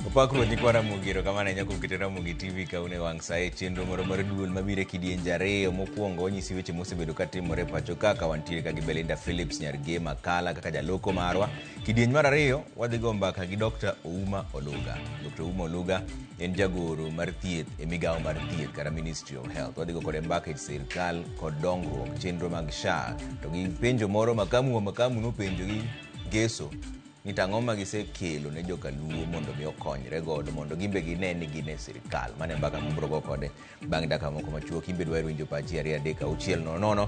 Opak Ruoth nyikwa Ramogi, erokamano ahinya kuom keto Ramogi TV ka un e wang' sa e chenro moro mar duol mabiro e kidienje ariyo. Mokwongo wanyisi weche mosebedo ka timore e pacho ka ka wantiere ka gi Belinda Phillips nyar Gema Kala kaka jaloko marwa. Kidieny mar ariyo wadhi go mbaka gi Dr. Ouma Oluga. Dr. Ouma Oluga en jagoro mar thieth e migawo mar thieth kata Ministry of Health. Wadhi go kode mbaka e sirkal kod dongruok, chenro mag SHA to gi penjo moro makamu wa makamu nopenjo gi Ngeso ni to ang'o ma gisekelo ne jokaluo mondo mi okonyre godo mondo gin be gine ni gin e sirkal. Mano e mbaka mabiro go kode bang' dakika moko machuok. In be dwaher winjo pachi 2 3 6 0 0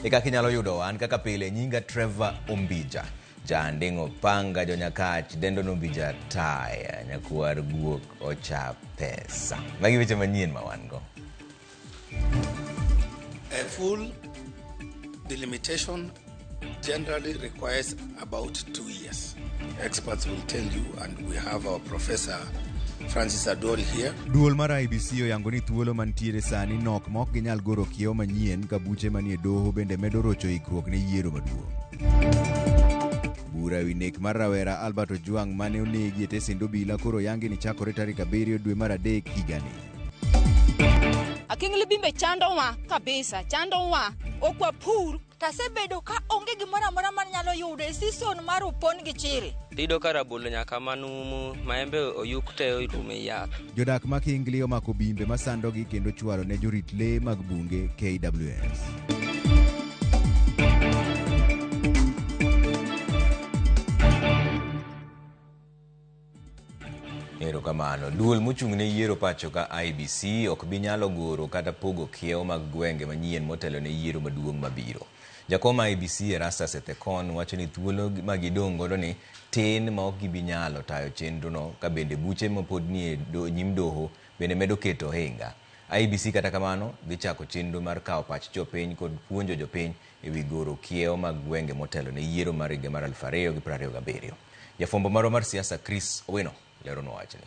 e kaka inyalo yudowa. An kaka pile nyinga Trevor Ombija. Janding'o panga jonyakach dendo nombija taya nyakwar guok ocha pesa. Magi weche manyien ma wan go. A full delimitation generally requires about 2 years. Experts will tell you, and we have our Professor Francis Aduol here. Duol mar IEBC oyango ni thuolo mantiere sani nok ma ok ginyal goro kiewo manyien ka buche manie doho bende medo rocho ikruok ne yiero maduong'. Bura ewi nek mar rawera Albert Ojwang mane onegi e tesend obila koro oyangi ni chakore tarik 7 dwe mar 3 higani. Akingli bimbe chandowa kabisa, chandowa. Ok wapur. Tasebedo ka onge gimoro amora manyalo yudo e season mar opon gi chiri. Tiyudo ka rabolo nyaka manumu, maembe oyuk te orumo e yath. Jodak ma Kingli omako bimbe masandogi kendo chwalo ne jorit lee mag bunge KWS. Erokamano. Duol mochung' ne yiero pacho ka IEBC ok bi nyalo goro kata pogo kiewo mag gwenge manyien motelo ne yiero maduong' mabiro. Jakom IEBC Erastus Ethekon wacho ni thuolo ma gidong' godo ni tin ma ok gibi nyalo tayo chenro no ka bende buche mapod nie nyim doho bende medo keto ohinga. IEBC kata kamano dhi chako chenro mar kawo pach jopiny kod puonjo jopiny ewi goro kiewo mag gwenge motelo ne yiero mar higa mar 2027. Jafwambo marwa mar siasa Chris Owino leronwa wachni.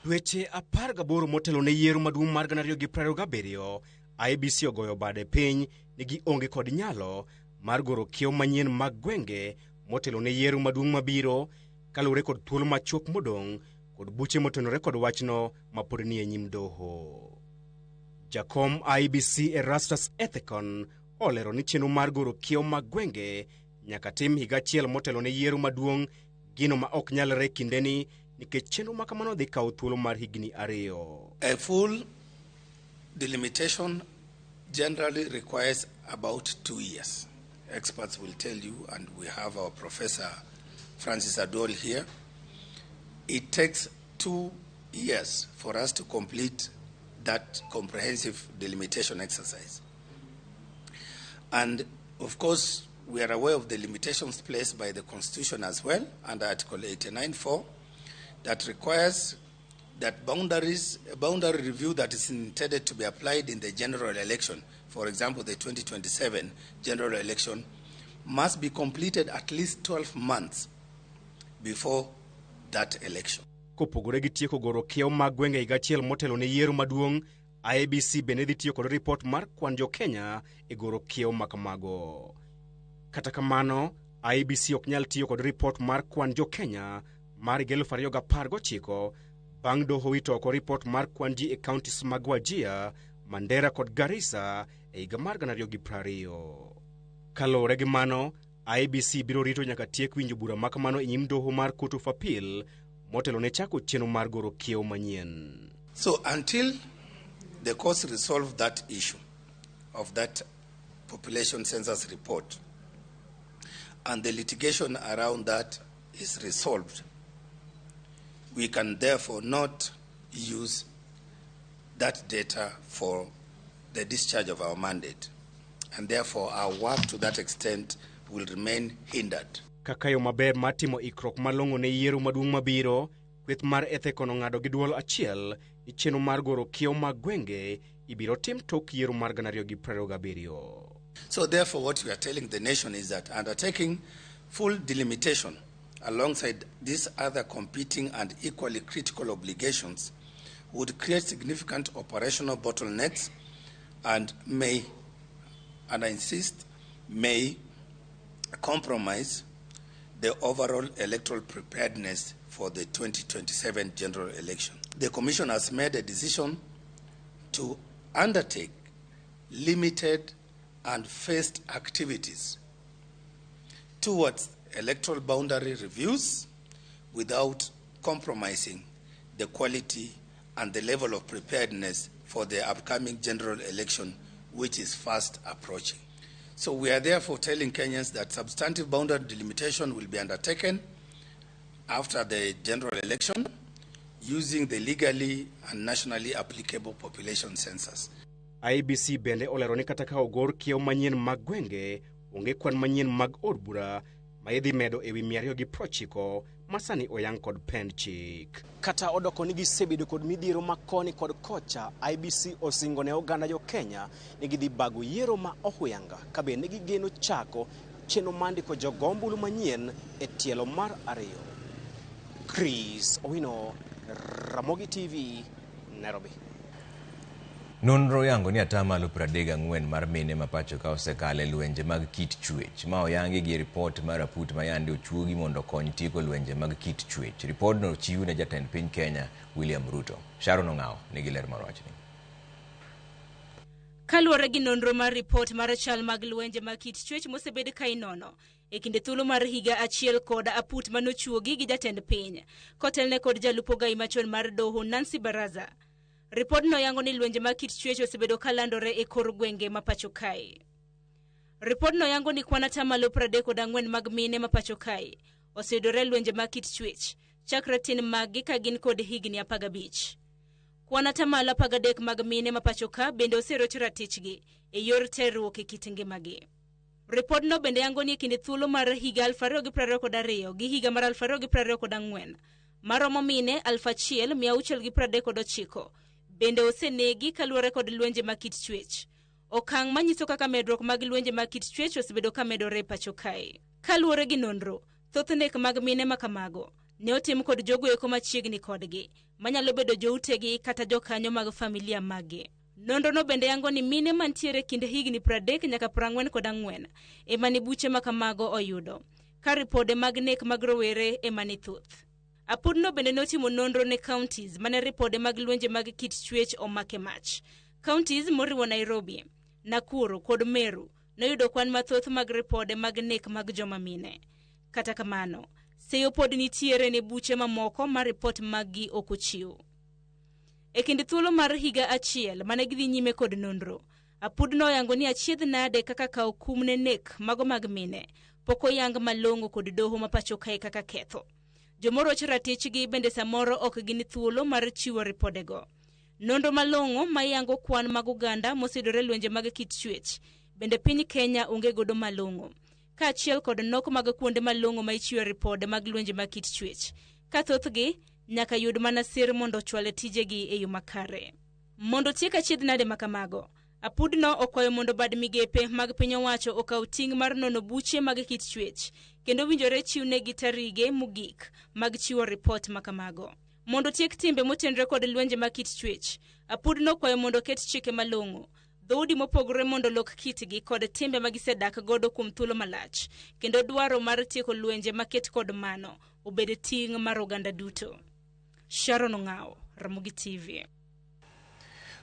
Dweche 18 motelo ne yiero maduong' mar 2027, IEBC ogoyo bade piny ni gionge kod nyalo mar goro kiewo manyien mag gwenge motelo ne yiero maduong' mabiro kaluwore kod thuolo machuok modong' kod buche motenore kod wachno mapod nie nyim doho. Jakom IEBC Erastus Ethekon olero ni chenro mar goro kiewo mag gwenge nyaka tim higa achiel motelo ne yiero maduong', gino ma ok nyalre kindeni nikech chenro ma kamano dhi kawo thuolo mar higni 2. A full delimitation generally requires about 2 years. Experts will tell you, and we have our Professor Francis Aduol here. It takes 2 years for us to complete that comprehensive delimitation exercise. And of course, we are aware of the limitations placed by the Constitution as well, under Article 89.4, that requires that boundaries, a boundary review that is intended to be applied in the general election, for example, the 2027 general election, must be completed at least 12 months before that election. Kopogore gi tieko goro kiewo mag gwenge higa achiel motelo ne yiero maduong', IEBC bende dhi tiyo kod ripot mar kwan jo-Kenya e goro kiewo ma kamago. Kata kamano, IEBC ok nyal tiyo kod ripot mar kwan jo-Kenya mar higa 2019 bang' doho wito oko ripot mar kwan ji e counties mag Wajir, Mandera kod Garissa e higa mar 2020. Kaluwore gi mano, IEBC biro rito nyaka tiek winjo bura ma kamano e nyim doho mar Court of Appeal motelo ne chako chenro mar goro kiewo manyien. So until the courts resolve that issue of that population census report and the litigation around that is resolved, we can therefore not use that data for the discharge of our mandate. And therefore our work to that extent will remain hindered. Kaka yo maber mar timo ikruok malong'o ne yiero maduong' mabiro, kweth mar Ethekon ong'ado gi duol achiel ni chenro mar goro kiewo mag gwenge ibiro tim tok yiero mar 2027. So therefore what we are telling the nation is that undertaking full delimitation alongside these other competing and equally critical obligations would create significant operational bottlenecks and may, and I insist, may compromise the overall electoral preparedness for the 2027 general election. The Commission has made a decision to undertake limited and phased activities towards electoral boundary reviews without compromising the quality and the level of preparedness for the upcoming general election, which is fast approaching. So we are therefore telling Kenyans that substantive boundary delimitation will be undertaken after the general election using the legally and nationally applicable population census. IEBC bende olero ni kata ka ogor kiewo manyien mag gwenge, onge kwan manyien mag od bura ma idhi medo ewi 290 ma sani oyang kod pend chik. Kata odoko ni gisebedo kod midhiero ma koni kod kocha, IEBC osingo ne oganda jo Kenya ni gidhi bago yiero ma ohuyanga ka bende gigeno chako chenro mar ndiko jogo ombulu manyien e tielo mar ariyo. Chris Owino, Ramogi TV, Nairobi. Nonro yango ni atamalo 34 mar mine ma pacho ka osekalo e lwenje mag kit chwech. Ma oyangi gi ripot mar aput ma yande ochuogi mondo okony tieko lwenje mag kit chwech. Ripodno ochiw ne jatend piny Kenya William Ruto. Sharon Ong'awo nigi ler mar wachni. Kaluwore gi nonro mar ripot mar chal mag lwenje mag kit chwech mosebed ka inono e kinde thuolo mar higa achiel kod aput manochuogi gi jatend piny kotelne kod jalup ogai machon mar doho Nancy Baraza. Ripodno yango ni lwenje mag kit chwech osebedo ka landore e kor gwenge ma pacho kae. Ripodno yango ni kwan atamalo 34 mag mine ma pacho kae oseyudore lwenje mag kit chwech chakre tin maggi ka gin kod higni 15. Kwan atamalo 13 mag mine ma pacho ka bende oseroch ratichgi e yor terruok e kit ngimagi. Ripodno bende yango ni e kinde thuolo mar higa 2022 gi higa mar 2024 maromo mine 1639 bende osenegi kaluwore kod lwenje mag kit chwech. Okang' manyiso kaka medruok mag lwenje mag kit chwech osebedo ka medore e pacho kae. Kaluwore gi nonro, thoth nek mag mine ma kamago ne otim kod jogo eko machiegni kodgi, manyalo bedo joutegi kata jokanyo mag familia maggi. Nonrono bende yango ni mine mantiere kind higni 30 nyaka 44 ema ni buche ma kamago oyudo, ka ripode mag nek mag rowere ema ni thoth. Apudno bende notimo nonro ne counties mane ripode mag lwenje mag kit chwech omake mach. Counties moriwo Nairobi, Nakuru kod Meru noyudo kwan mathoth mag ripode mag nek mag joma mine. Kata kamano, seyo pod nitiere ne buche mamoko ma ripot maggi ok ochiw. E kind thuolo mar higa achiel mane gidhi nyime kod nonro, apudno oyango ni achiedh nade kaka kawo kum ne nek mago mag mine pok oyang malong'o kod doho ma pacho kae kaka ketho. Jomoroch ratichgi bende samoro ok gin thuolo mar chiwo ripodego. Nonro malong'o mayango kwan mag oganda moseyudore lwenje mag kit chwech bende piny Kenya onge godo malong'o, kaachiel kod nok mag kuonde malong'o ma ichiwe ripode mag lwenje mag kit chwech, ka thothgi nyaka yud mana sir mondo ochwal tijegi e yo makare. Mondo tiek achiedh nade ma kamago, apudno okwayo mondo bad migepe mag piny owacho okaw ting' mar nono buche mag kit chwech kendo winjore chiwnegi tarige mogik mag chiwo ripot ma kamago. Mondo tiek timbe motenore kod lwenje mag kit chwech, apudno okwayo mondo oket chike malong'o, dhoudi mopogore mondo olok kitgi kod timbe ma gisedak godo kuom thuolo malach, kendo dwaro mar tieko lwenje maket kod mano obed ting' mar oganda duto. Sharon Ong'awo, Ramogi TV.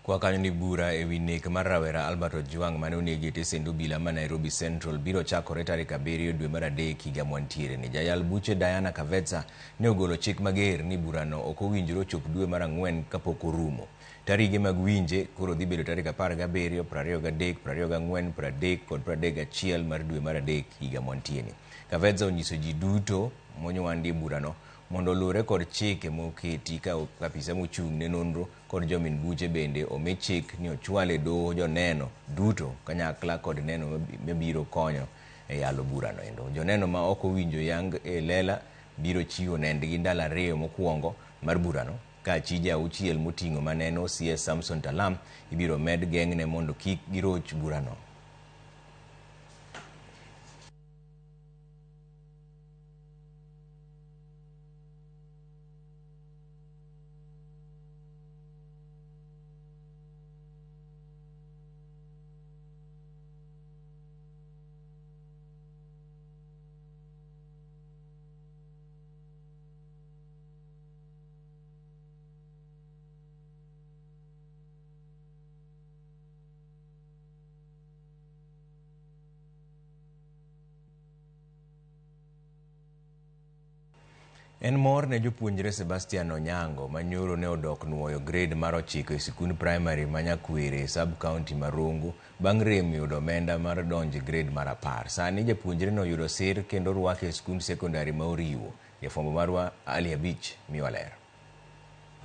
Kwa kanyo ni bura ewi nek mar rawera Albert Ojwang mane onegi e tesend obila ma Nairobi Central biro chakore tarik 7 dwe mar 3 higa mwantiere ni. Jayal buche Diana Kavetsa ne ogolo chik mager ni burano ok owinjore ochop dwe mar 4 kapok orumo. Tarige mag winje koro dhi bedo tarik 17, 23, 24, 30 kod 31 mar dwe mar 3 higa mwantiere ni. Kavetsa onyiso ji duto monywandi e burano mondo oluwre kod chike moketi ka apisa mochung' ne nonro kod jomin buche bende omi chik ni ochwal e doho joneno duto kanyakla kod neno mabiro konyo e yalo burano endo. Joneno ma ok owinjo yang e lela biro chiwo nendgi ndalo 2 mokwongo mar burano, ka achije 6 moting'o maneno CS Samson Talam ibiro med geng'ne mondo kik giroch burano. En mor ne jopuonjre Sebastian Onyango ma nyoro ne odok nuoyo grade mar 9 e sikund primary ma Nyakwere e sub county ma Rongo bang' rem yudo omenda mar donjo e grade mar 10. Sani japuonjreno oyudo sir kendo orwake e sikund sekondari ma Oriwo. Jafwambo marwa Ali Abich miwa ler.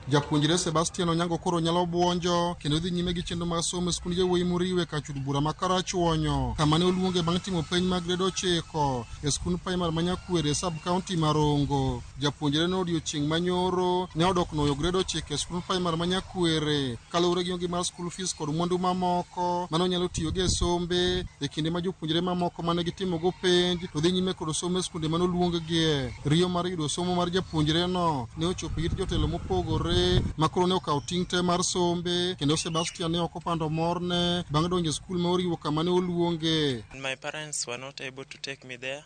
Japuonjre Sebastian Onyango koro nyalo buonjo kendo dhi nyime gi chenro mag somo e skund yawuoyi Moriwe kar chud bura ma Karachuonyo, kama ne oluonge bang' timo penj mag grade 9 e skund primary ma Nyakwere e sub county ma Rongo. Japuonjre no odiochieng' manyoro ne odok nuoyo grade 9 e skund primary ma Nyakwere kaluwore gi onge mar school fees kod mwandu mamoko mane onyalo tiyogo e sombe e kinde ma jopuonjre mamoko mane gitimogo penj to dhi nyime kod somo e skunde mane oluonggie. Riyo mar yudo somo mar japuonjre no ne ochopo it jotelo mopogore ma koro ne okawo ting' te mar sombe kendo Sebastian ne ok opando morne bang' donjo e skul ma Oriwo kama ne oluonge. My parents were not able to take me there.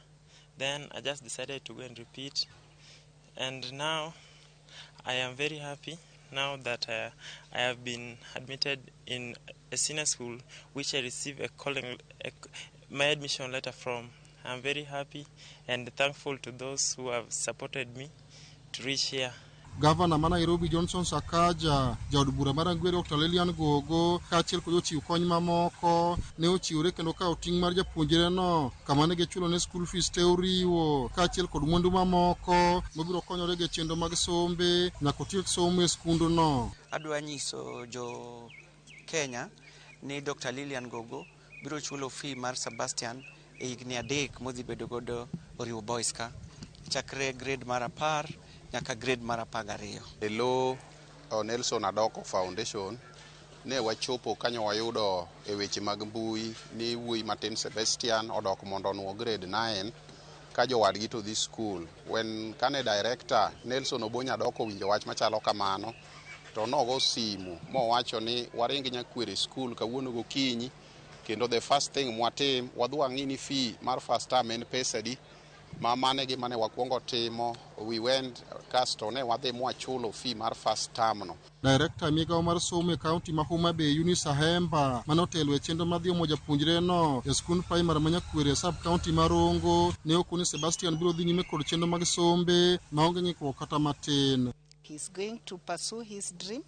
Then I just decided to go and repeat. And now I am very happy now that I have been admitted in a senior school which I received my admission letter from. I'm very happy and thankful to those who have supported me to reach here. Gavana ma Nairobi Johnson Sakaja, jaod bura mar Rangwe Dr. Lilian Gogo kaachiel kod jochiw kony mamoko ne ochiwore kendo kawo ting' mar japuonjreno kama ne gichulo ne school fees te Oriwo kaachiel kod mwandu mamoko mobiro konyore gi chenro mag sombe nyaka otiek somo e skundno. Adwa nyiso jo Kenya ni Dr. Lilian Gogo biro chulo fee mar Sebastian e higni 3 modhi bedo godo Oriwo Boys ka chakre grade mar 10 nyaka grade mar 12. E lo Nelson Adoko Foundation ne wachopo kanyo wayudo e weche mag mbui ni wuoyi matin Sebastian odok mondo onuo grade 9 ka jowadgi to dhi school. When kane director Nelson Obonyo Adoko owinjo wach machalo kamano to nogo simu mowacho ni waring Nyakwere school kawuono gokinyi kendo the first thing mwatim wadhi wang'i ni fee mar first term en pesa adi. Ma mane gima ne wakwongo timo, we went kasto ne wadhi mwachulo fee mar first term no. Director migawo mar somo e kaunti ma Homa Bay Eunice Ahemba mane otelo e chenro mar dhi omo japuonjreno e skund primary ma Nyakwere e sub county ma Rongo ne okoni Sebastian biro dhi nyime kod chenro mag sombe maonge ng'ikruok kata matin. He's going to pursue his dream,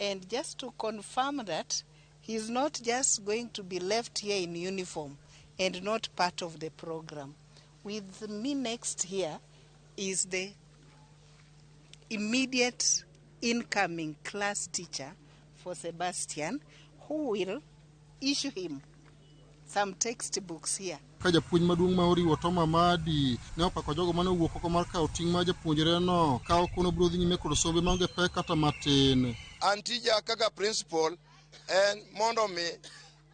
and just to confirm that he's not just going to be left here in uniform and not part of the program. With me next here is the immediate incoming class teacher for Sebastian, who will issue him some textbooks here. Ka japuonj maduong' ma Oriwo Tom Amadi ne opako jogo mane owuok oko mar kawo ting' mar japuonjreno ka okono biro dhi nyime kod sombe maonge pek kata matin. An tija kaka principal en mondo mi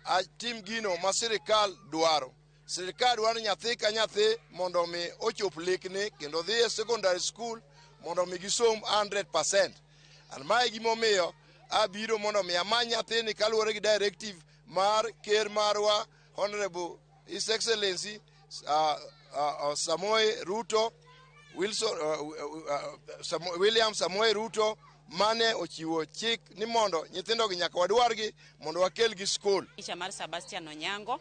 atim gino ma sirikal dwaro. Sirikal dwaro nyathi ka nyathi mondo mi ochop lekne kendo dhi e secondary school mondo mi gisom 100%. An mae gimomiyo abiro mondo mi amany nyathini kaluwore gi directive mar ker marwa Honorable His Excellency Samoei Ruto Wilson, William Samoei Ruto mane ochiwo chik ni mondo nyithindogi nyaka wadwargi mondo wakelgi skul. Picha mar Sebastian Onyango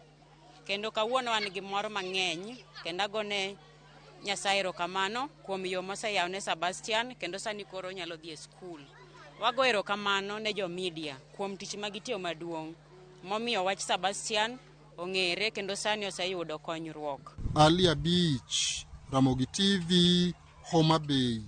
kendo kawuono an gi mor mang'eny kendo agone Nyasaye erokamano kuom yo moseyawo ne Sebastian kendo sani koro onyalo dhi e skul. Wago erokamano ne jo media kuom tich ma gitiyo maduong' momiyo wach Sebastian ong'ere kendo sani oseyudo konyruok. Ali Abich, Ramogi TV, Homa Bay.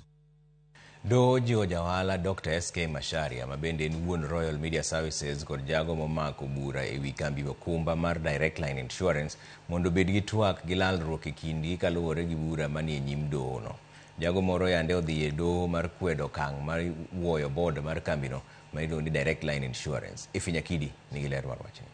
Doho ojiwo jaohala Dr. SK Macharia ma bende en wuon Royal Media Services kod jago momako bura ewi kambi okumba mar Direct Line Insurance mondo obed gi twak gi lalruok e kindgi kaluwore gi bura manie nyim doho no. Jago moro yande odhi e doho mar kwedo okang' mar wuoyo board mar kambino ma iluongo ni Direct Line Insurance. Ifi Nyakidi nigi ler mar wachni.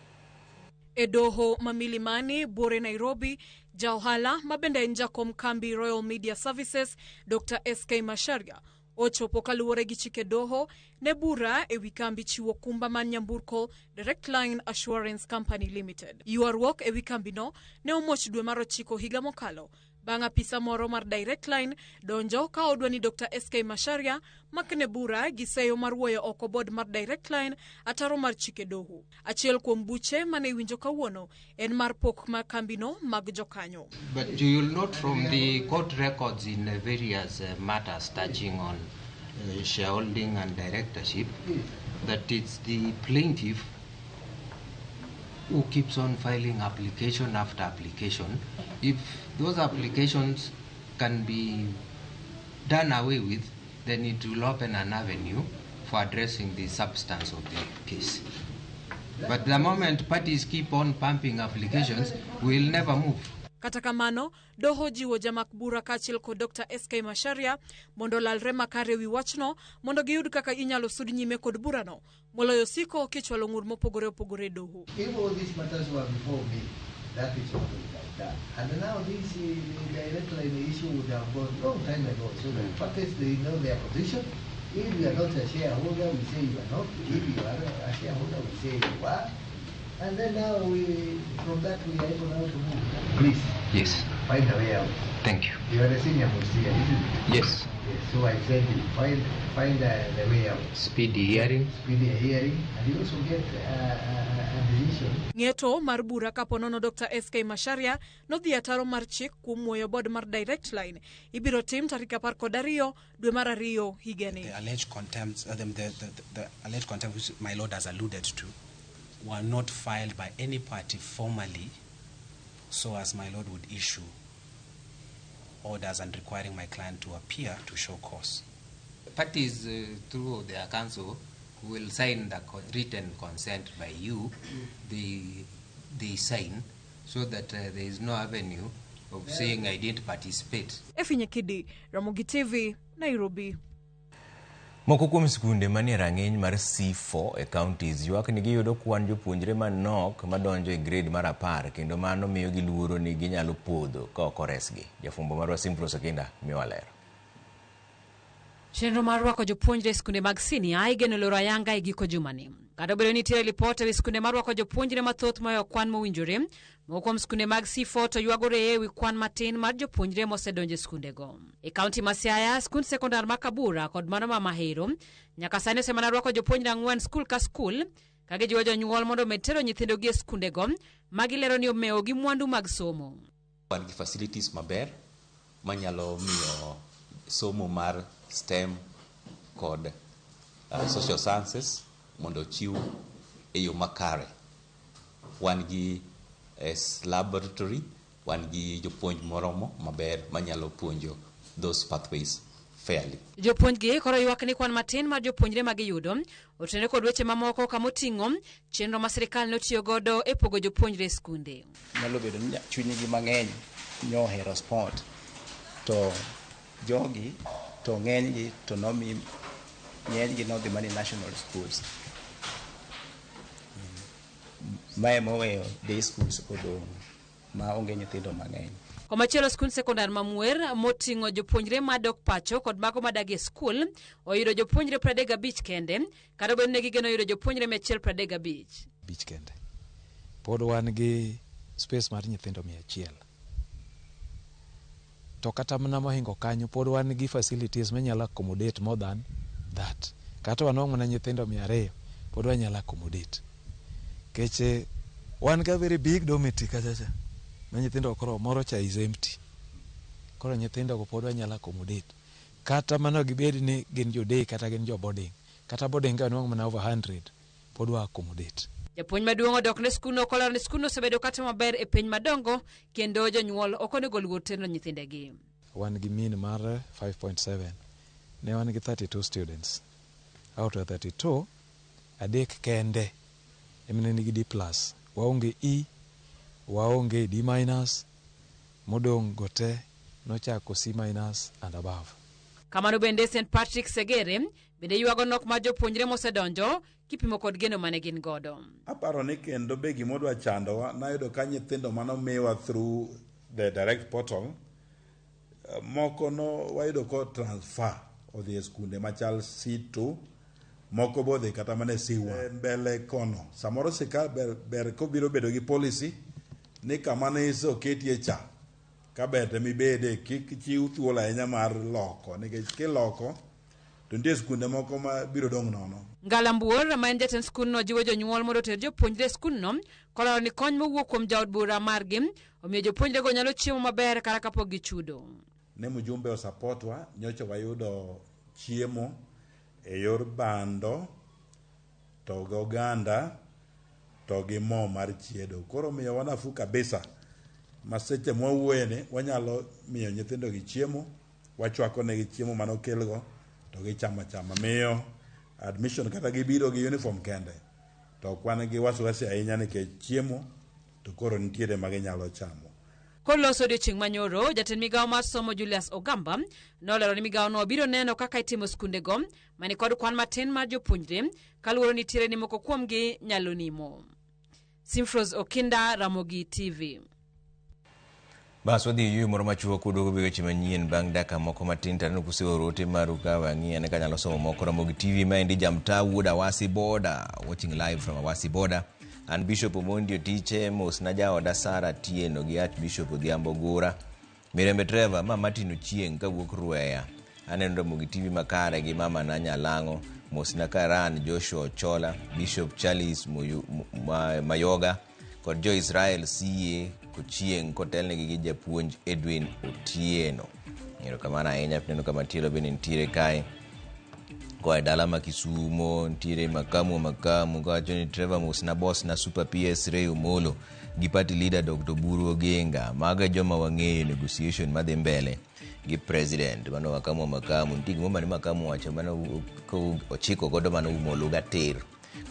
E doho ma Milimani, Buore Nairobi, jaohala ma bende en jakom kambi Royal Media Services, Dr. SK Macharia ochopo kaluwore gi chike doho ne bura ewi kambi chiwo kumba mar nyamburko Direct Line Assurance Company Limited. Ywaruok ewi kambino ne omuoch dwe mar 9 higa mokalo Bang' apisa moro mar Direct Line donjo ka odwa ni Dr. SK Macharia makne bura gi seyo mar wuoyo oko board mar Direct Line ataro mar chike doho. Achiel kuom buche mane iwinjo kawuono en mar pok mar kambino mag jokanyo. But you will note from the court records in various matters touching on shareholding and directorship that it's the plaintiff who keeps on filing application after application. If those applications can be done away with, then it will open an avenue for addressing the substance of the case. But the moment parties keep on pumping applications, we'll never move. Kata kamano, doho jiwo jamak bura kaachiel kod Dr. SK Macharia mondo olalre makare ewi wachno mondo giyud kaka inyalo sud nyime kod burano moloyo siko kichwalo ng'ur mopogore opogore e doho. If all these matters were before me, that is what we have done. And now this direct line issue would have gone long time ago. So the parties, they know their position. If you are not a shareholder, we say you are not. If you are a shareholder, we say you are. And then now we, from that we are able now to move. Please. Yes. Find a way out. Thank you. You are a senior most here, isn't it? Yes. Yes. So I said you find the way out. Speedy hearing. Speedy hearing, and you also get a decision. Ng'eto mar bura kaponono Dr. SK Macharia nodhi ataro mar chik kuom muoyo board mar Direct Line ibiro tim tarik 12 dwe mar 2 higani. The alleged contempt, the alleged contempt which my lord has alluded to, were not filed by any party formally, so as my lord would issue orders and requiring my client to appear to show cause. Parties through their counsel will sign the written consent by you. They sign so that there is no avenue of saying I didn't participate. Effie Nyakidi, Ramogi TV, Nairobi. Moko kuom skunde manie rang'iny mar C4 e counties ywak ni giyudo kwan jopuonjre manok madonjo e grade mar 10 kendo mano miyo giluoro ni ginyalo podho ka ok oresgi. Jafwambo marwa Simprose Okinda miyowa ler. Chenro mar rwako jopuonjre e skunde mag sinia igeno loro ayanga e giko jumani. Kata obedo ni nitiere lipot ewi skunde marwako jopuonjre mathoth mohewo kwan mowinjore, moko kuom skunde mag C4 to ywagore ewi kwan matin mar jopuonjre mosedonjo e skundego. E kaunti ma Siaya, skund sekondar ma Kabura kod mano ma Mahero nyaka sani osemana rwako jopuonjre 4 skul ka skul, ka gijiwo jonyuol mondo omed tero nyithindogi e skundego ma gilero ni omewo gi mwandu mag somo. Wan gi facilities maber manyalo miyo somo mar STEM kod social sciences mondo ochiw e yo makare. Wan gi laboratory, wan gi jopuonj moromo maber manyalo puonjo those pathways fairly. Jopuonjgi koro ywak ni kwan matin mar jopuonjre ma giyudo otenore kod weche mamoko kamoting'o chenro ma sirikal notiyo godo e pogo jopuonjre e skunde. Nyalo bedo ni chunygi mang'eny nyohero sport to jogi to ng'enygi to nomi ng'enygi nodhi mana national schools. Mae moweyo day schools odong' ma onge nyithindo mang'eny. Komachielo, skund sekondar ma Muer moting'o jopuonjre madok pacho kod mago madak e skul oyudo jopuonjre 35 kende, kata obedo ni gigeno yudo jopuonjre 135. Bich kende. Pod wan gi space mar nyithindo 100. To kata mana mohingo kanyo pod wan gi facilities manyalo accommodate more than that. Kata wanwang'o mana nyithindo 200 pod wanyalo accommodate. Keche wan ga very big dormitory kachacha ma nyithindo koro moro cha is empty. Koro nyithindo go pod wanyalo accommodate. Kata mana gibed ni gin jo day kata gin jo boarding. Kata boarding ka wanwang'o mana over 100 pod wa accommodate. Japuonj maduong' odok ne skundno kolero ni skundno osebedo katimo maber e penj madongo kendo jonyuol ok onego oluor tero nyithindegi. Wan gi mean mar 5.7. Ne wan gi 32 students. Out of 32, 3 kende ema ne nigi D plus. Waonge E, waonge D minus, modong' go te nochako C minus and above. Kamano bende St Patrick Segere bende ywago nok mar jopuonjre mosedonjo kipimo kod geno mane gin godo. Aparo ni kendo be gimodwa chandowa nayudo ka nyithindo manomiwa through the direct portal moko no wayudo ko transfer odhi e skunde machal C2, moko bodhi kata mana e C1. Mbele kono samoro sirkal ber kobiro bedo gi policy ni kama ne oketie cha Ka ber to mibede kik chiw thuolo ahinya mar loko nikech kiloko to nitie skunde moko ma biro dong' nono. Ngala Mbuor ma en jatend skundno jiwo jonyuol mondo oter jopuonjre e skundno kolero ni kony mowuok kuom jaod bura margi omiyo jopuonjrego nyalo chiemo maber kata kapok gichudo. Ne mjumbe osapotwa, nyocha wayudo chiemo e yor bando to gi oganda to gi mo mar chiedo. Koro miyowa nafuu kabisa ma seche mwawuoye ni wanyalo miyo nyithindo gi chiemo, wachwako negi chiemo mane okelgo to gichamo achama. Miyo admission kata gibiro gi uniform kende to ok wan gi wasiwasi ahinya nikech chiemo to koro nitiere ma ginyalo chamo. Koloso odiochieng' manyoro, jatend migawo mar somo Julius Ogamba nolero ni migawono biro neno kaka itimo skundego mani kod kwan matin mar jopuonjre kaluwore ni nitiere ni moko kuomgi nyalo nimo. Simfros Okinda, Ramogi TV. Bas wadhi e yueyo moro machuok waduogo gi weche manyien bang' dakika moko matin to aneno kuseoro ote maru ka we ang'i ane kanyalo somo moko. Ramogi TV maendi Jamta wuod Awasi Border watching live from Awasi Border. An Bishop Omondi Otiche mosna jaoda Sara Atieno gi Archbishop Odhiambo Gura. Mirembe Trevor ma Martin Ochieng' kawuok Rweya. Aneno Ramogi TV makare gi mama na Nyalang'o. Mosna Karan Joshua Ochola, Bishop Charles Mayoga kod jo-Israel CA Kochieng' kotelnegi gi japuonj Edwin Otieno. Erokamano ahinya. Neno kama tielo bende nitiere kae koa e dala ma Kisumo nitiere Makamu Makamu kawacho ni Trevor Mosna boss na Super PS Ray Omolo gi party leader Dr. Oburu Oginga. Mago e joma wang'eyo negotiation madhi mbele gi president mano Makamu Makamu. Nitie gimoro mane Makamu wacho mane ochiko godo mano Omolo gatir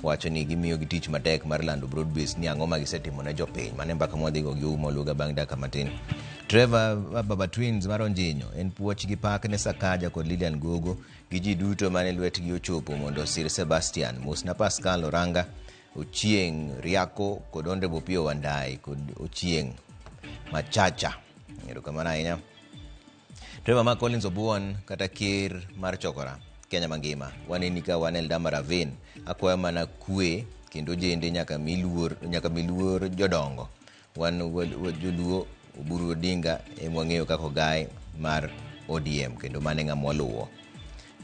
wacho ni gimiyo gi tich matek mar lando broad base ni ang'o ma gisetimo ne jopiny. Mano e mbaka mwadhigo gi Ouma Oluga bang' dakika matin. Trevor Baba Twins mar Onjinyo en puoch gi pak ne Sakaja kod Lilian Gogo gi ji duto mane lwetgi ochopo mondo osir Sebastian. Mosna Pascal Oranga, Ochieng' Riako kod Honorable Opiyo Wandayi kod Ochieng' Machacha. Erokamano ahinya. Trevor ma Collins Obuon kata ker mar Chokora Kenya mangima waneni ka wan Eldama Ravine akwayo mana kwe kendo jende nyaka mi luor nyaka mi luor jodongo wan joluo Oburu Odinga ema wang'eyo kaka ogaye mar ODM kendo mano e ng'ama waluwo.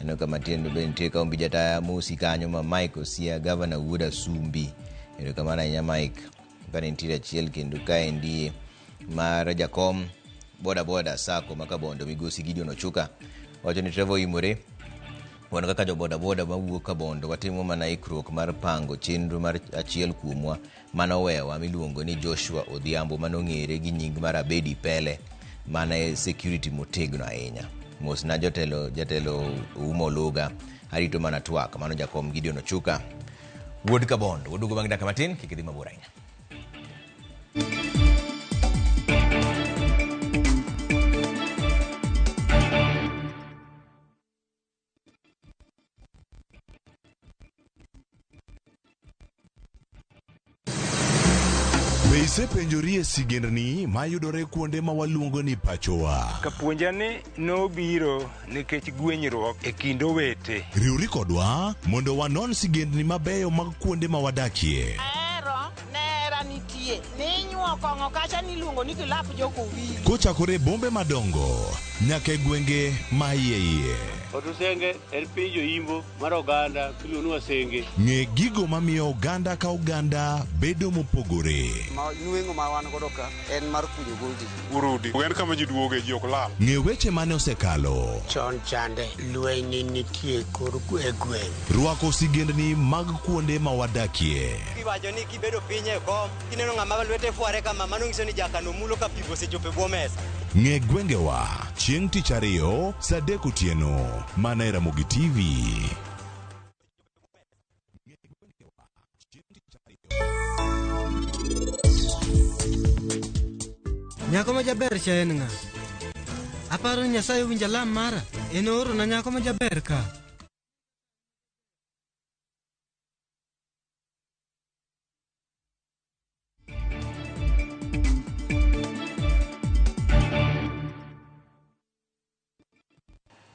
Aneno ka Matieno be nitie ka Ombi Jataya mosi kanyo ma Mike Osia gavana wuod Asumbi. Erokamano ahinya Mike. Ka nitiere achiel kendo kaendi mar jakom boda boda sako ma Kabondo migosi Gideon Ochuka wacho ni Trevor oimore wan kaka jo boda boda mawuok Kabondo watimo mana ikruok mar pango chenro mar achiel kuomwa manowewa miluongo ni Joshua Odhiambo manong'ere gi nying mar Abedi Pele mana e security motegno ahinya. Mosna jotelo jatelo Ouma Oluga arito mana twak mano jakom Gideon Ochuka wuod Kabondo. Waduogo bang' dakika matin kik idhi mabor ahinya. Be isepenjori e sigendni mayudore kuonde ma waluongo ni pachowa? Kapuonja ni nobiro nikech gwenyruok e kind owete. Riwri kodwa mondo wanon sigendni mabeyo mag kuonde ma wadakie. Ahero ne hera nitie. Ninyuo kong'o kacha niluongo ni kilap jokowili. Kochakore e bombe madongo nyaka e gwenge ma iye iye. Otusenge en piny jo-Imbo mar oganda miluongo ni Wasenge. Ng'e gigo mamiyo oganda ka oganda bedo mopogore. Ma nweng'o ma wan godo ka en mar kunyo goldi. Urudi. En kama ji duoge, ji ok lal. Ng'e weche mane osekalo. Chon chande lweny ne nitie kor e gweng'. Rwako sigendni mag kuonde ma wadakie. Iwacho ni kibedo piny e kom, kineno ng'ama lwete fware kama, mano nyiso ni jakano mulo ka pi osechopo e bwo mesa. Ng'e gwengewa chieng' tich ariyo saa 3 otieno mana e Ramogi TV. Nyako ma jaber cha en ng'a? Aparo ni Nyasaye owinjo alam mara. En oorona nyako ma jaber ka.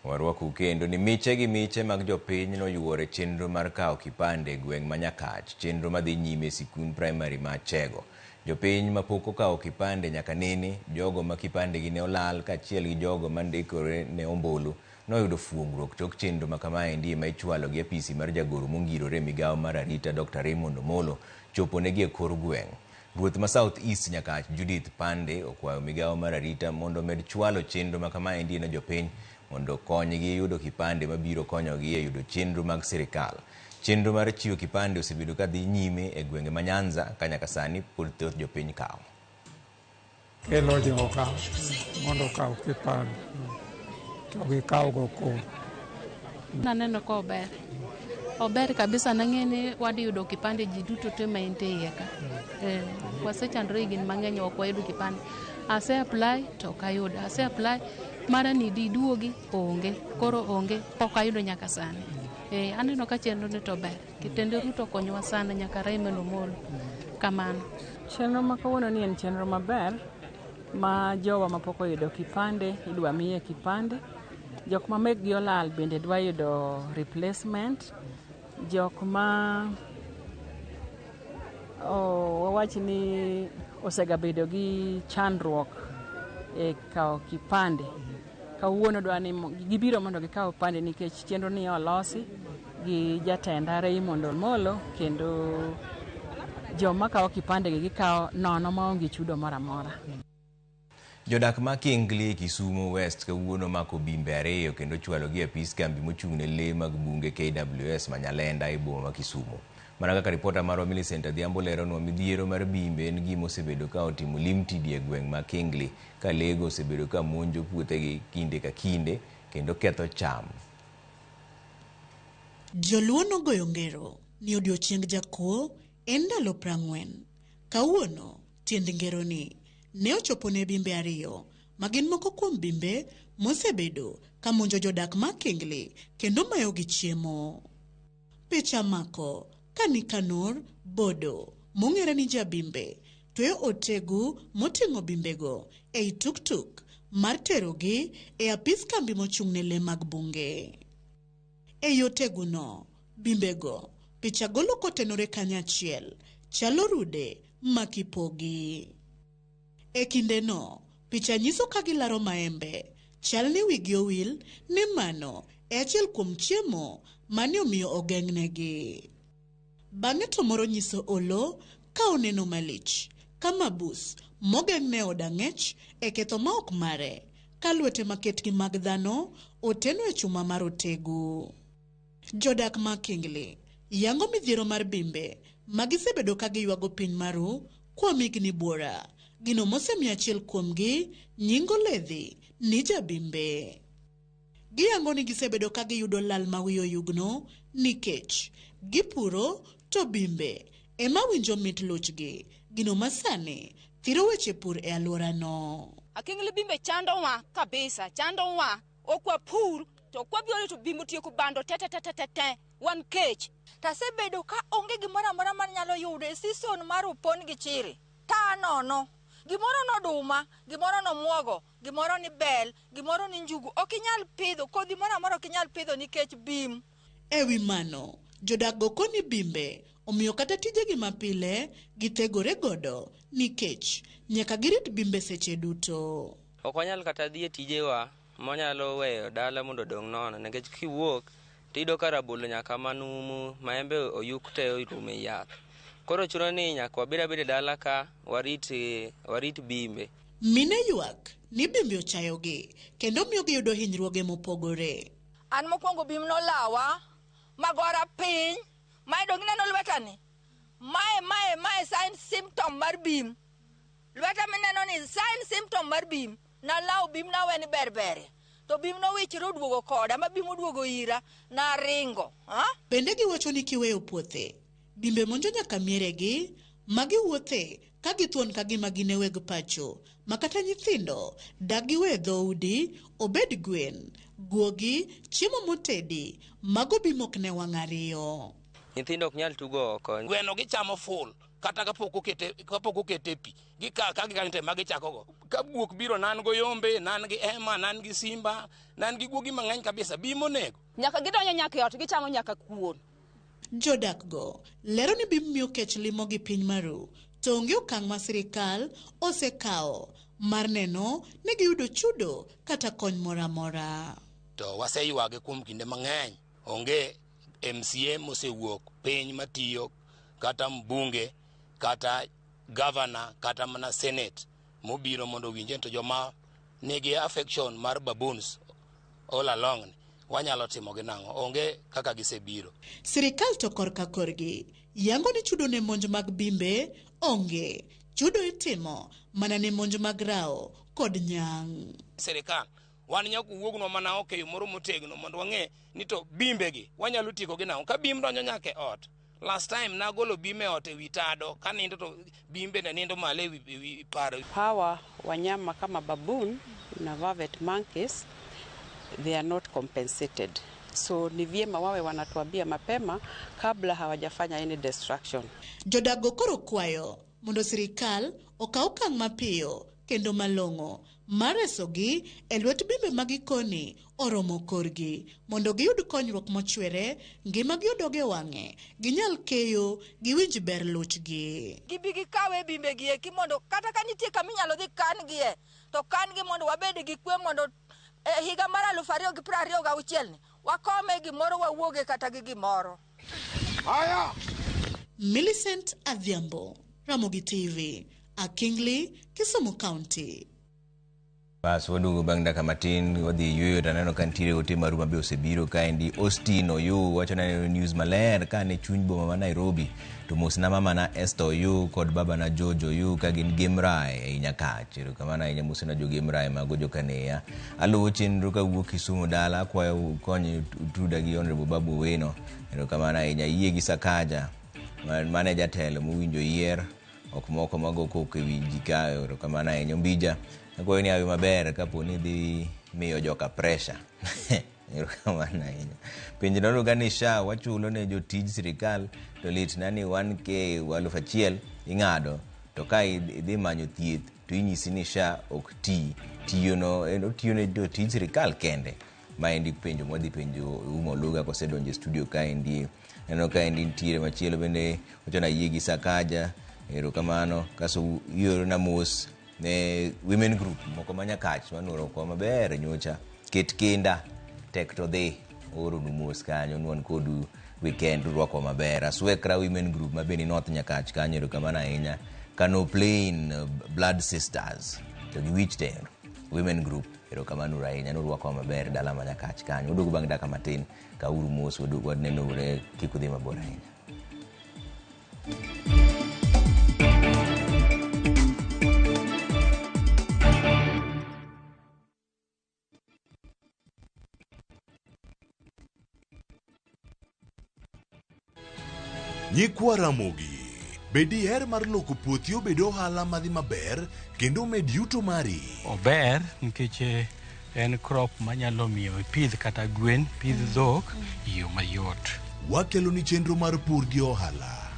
Warwaku kendo ni miche gi miche mag jopiny noyuoro e chenro mar kawo kipande e gweng' ma Nyakach, chenro madhi nyime e sikund primary ma Achego. Jopiny mapok okawo kipande nyaka nene, jogo ma kipandegi ne olal kaachiel gi jogo mandikore ne ombulu noyudo fuongruok tok chenro ma kamaendi ema ichwalo gi apisi mar jagoro mongirore e migawo mar arita Dr. Raymond Omolo chopo negi e kor gweng'. Ruoth ma South East Nyakach Judith Pande okwayo migawo mar arita mondo omed chwalo chenro ma kamaendi ne jopiny mondo okonygi yudo kipande mabiro konyogi e yudo chenro mag sirikal. Chenro mar chiwo kipande osebedo ka dhi nyime e gwenge ma Nyanza ka nyaka sani pod thoth jopiny kawo. Kelo joga mondo okaw kipande to gikawgo koro. Naneno ka ober. Ober kabisa nang'e ni wadhi yudo kipande ji duto te ma entie iye ka. Eh, wasechandore higni mang'eny ok wayudo kipande. Ase apply to ok ayudo. Ase apply mara ni diduogi onge. Koro onge pok ayudo nyaka sani. Eh, aneno ka chenro ni to ber. Kitende Ruto okonyowa sana nyaka Raymond Omolo. Kamano. Chenro ma kawuono ni en chenro maber ma jowa mapok oyudo kipande idwa miye kipande. Jok ma mekgi olal bende dwa yudo replacement. Jok ma wawach ni osegabedo gi chandruok e kawo kipande kawuono dwa ni gibiro mondo gikaw kipande nikech chenro ni olosi gi jatenda Raymond Omolo kendo joma kawo kipande gi gikawo nono maonge chudo moro amora. Jodak ma Kingli Kisumu West kawuono mako bimbe ariyo kendo chwalogi e apis kambi mochung' ne lee mag bunge KWS ma Nyalenda e boma ma Kisumu. Mana kaka ripota marwa Millicent Adhiambo leronwa, midhiero mar bimbe en gima osebedo ka otimo limtidi e gweng' ma Kingli ka lee go osebedo ka monjo puothegi kinde ka kinde kendo ketho cham. Joluo nogoyo ngero ni odiochieng jakuo en ndalo 40. Kawuono tiend ngeroni ne ochopo ne bimbe ariyo ma gin moko kuom bimbe mosebedo ka monjo jodak ma Kingli kendo mayogi chiemo. Picha mako ka Nikanor Bodo mong'ere ni jabimbe tweyo otegu moting'o bimbego ei tuktuk mar terogi e apis kambi mochung' ne lee mag bunge. Ei oteguno, bimbego picha golo kotenore kanyachiel chalo rude makipogi. E kindeno, picha nyiso ka gilaro maembe, chal ni wigi owil ni mano e achiel kuom chiemo mane omiyo ogeng'negi. Bang'e to moro nyiso olo ka oneno malich, ka mabus mogeng'ne od ang'ech e ketho ma ok mare, ka lwete maketgi mag dhano oteno e chuma mar otegu. Jodak ma Kingli yango midhiero mar bimbe ma gisebedo ka giywago piny maru kuom higni buora, gino mosemiyo achiel kuomgi nyingo ledhi ni jabimbe. Giyango ni gisebedo ka giyudo lal ma wiye oyugno nikech gipuro to bimbe ema winjo mit luchgi, gino masani thiro weche pur e alworano. Akingli bimbe chandowa kabisa, chandowa. Ok wapur to ok wabiro to bimbe otieko bando te te te te te te. Wan kech. Tasebedo ka onge gimoro amora manyalo yudo e season mar opon gi chiri. Ta nono. Gimoro noduma, gimoro nomuogo, gimoro ni bel, gimoro ni njugu. Ok inyal pidho, kodhi moro amora ok inyal pidho nikech bim. Ewi mano, jodak go koni bimbe omiyo kata tijegi mapile githegore godo nikech nyaka girit bimbe seche duto. Ok wanyal kata dhi e tijewa monyalo weyo dala mondo odong' nono nikech kiwuok tiyudo ka rabolo nyaka manumu, maembe oyuk te orumo e yath. Koro chuno ni nyaka wabed abeda dala ka warit bimbe. Mine ywak ni bimbe ochayogi kendo miyo giyudo hinyruoge mopogore. An mokwongo bim nolawa magora piny, mae dong ineno lwetani? Mae sign symptom mar bim. Lweta mineno ni sign symptom mar bim. Nalawo bim nawe ni berbere. To bim nowichre oduogo koda, ma bim oduogo ira, naringo. Ha? Bende giwacho ni kiweyo puothe, bimbe monjo nyaka mieregi, ma giwuothe ka githuon ka gima gin e weg pacho, ma kata nyithindo dak giwe dhoudi, obed gwen, guogi, chiemo motedi, mago bim ok ne wang' ariyo. Nyithindo ok nyal tugo oko. Gweno gichamo ful, kata kapok okete pi, gikawo ka gikanyo to ema gichakogo. Ka guok biro nan go yombe, nan gi ema, nan gi simba, nan gi guogi mang'eny kabisa, bim onego. Nyaka gidonjo nyaka e ot, gichamo nyaka kuon. Jodak go lero ni bim miyo kech limo gi piny maru, to onge okang' ma sirikal osekawo mar neno ni giyudo chudo kata kony moro amora. To waseywage kuom kinde mang'eny. Onge MCA mosewuok piny matiyo, kata mbunge, kata gavana, kata mana senate mobiro mondo owinje to joma nigi affection mar baboons all along ni, wanyalo timo gi nang'o? Onge kaka gisebiro. Sirikal to korka korgi yango ni chudo ne monj mag bimbe onge. Chudo itimo mana ne monj mag rao kod nyang'. Sirikal wan nyaka wuognwa mana oko e yo moro motegno mondo wang'e ni to bimbe gi wanyalo tieko gi nang'o. Ka bim donjo nyaka e ot. Last time nagolo bim e ot e wi tado, kanindo to bimbe ne nindo malo e wi paro. Hawa wanyama kama baboon na vervet monkeys, they are not compensated. So ni vyema wawe wanatuambia mapema kabla hawajafanya any destruction. Jodago koro kwayo mondo sirikal okaw okang' mapiyo kendo malong'o mar resogi e lwet bimbe ma gikoni oromo korgi mondo giyud konyruok mochwere, ngimagi odog e wang'e, ginyal keyo, giwinj ber luchgi. Gibi gikawe bimbe gi eki mondo kata ka nitie kama inyalo dhi kan-gie, to kan-gi mondo wabed gi kwe mondo e higa mar 2026 ni wakome gimoro, wawuoge kata gi gimoro. Haya! Millicent Adhiambo, Ramogi TV, Akingli, Kisumu County. Bas waduogo bang' dakika matin wadhi yueyo to aneno ka nitiere ote maru mabe osebiro kaendi. Austin Oyu wacho ni aneno news maler ka ne chuny boma ma Nairobi to mosna mamana Esther Oyu kod babana George Oyu ka gin Gemrae ei Nyakach. Erokamano ahinya mosna jo Gemrae mago jokaneya. Aluwo chenro kawuok Kisumu dala akwayo ukony utuda gi Honorable Babu Owino. Erokamano ahinya. Yie gi Sakaja mane jatelo mowinjo yier ok moko mago koko e wi ji ka. Erokamano ahinya. Ombija akwayo ni awi maber kapo ni idhi miyo joka pressure. Erokamano ahinya. Penjo noruga ni SHA wachulo ne jotij sirikal to litna ni 1K 1000 ing'ado to ka idhi manyo thieth to inyisi ni SHA ok ti, tiyono otiyo ne jotij sirikal kende. Maendi penjo mwadhi penjo Umo Oluga kosedonjo e studio kaendi. Aneno kaendi nitiere machielo bende wacho ni ayie gi Sakaja. Erokamano. Kaso iorona mos ne women group moko ma Nyakach manuoro kwa maber nyocha. Ket kinda tek to dhi. Ooronu mos kanyo nwan kodu weekend urwakwa maber. Aswekra women group ma bende North Nyakach kanyo erokamano ahinya. Kano Plain Blood Sisters to gi Wich Tero women group erokamano ahinya nurwakwa maber dala ma Nyakach kanyo. Waduogo bang' dakika matin kauru mos waduogo wanenore kik udhi mabor ahinya. Nyikwa Ramogi, be diher mar loko puothi obed ohala madhi maber kendo omed yuto mari? Ober nikech en crop manyalo miyo ipidh kata gwen, pidh dhok e yo mayot. Wakeloni chenro mar pur gi ohala.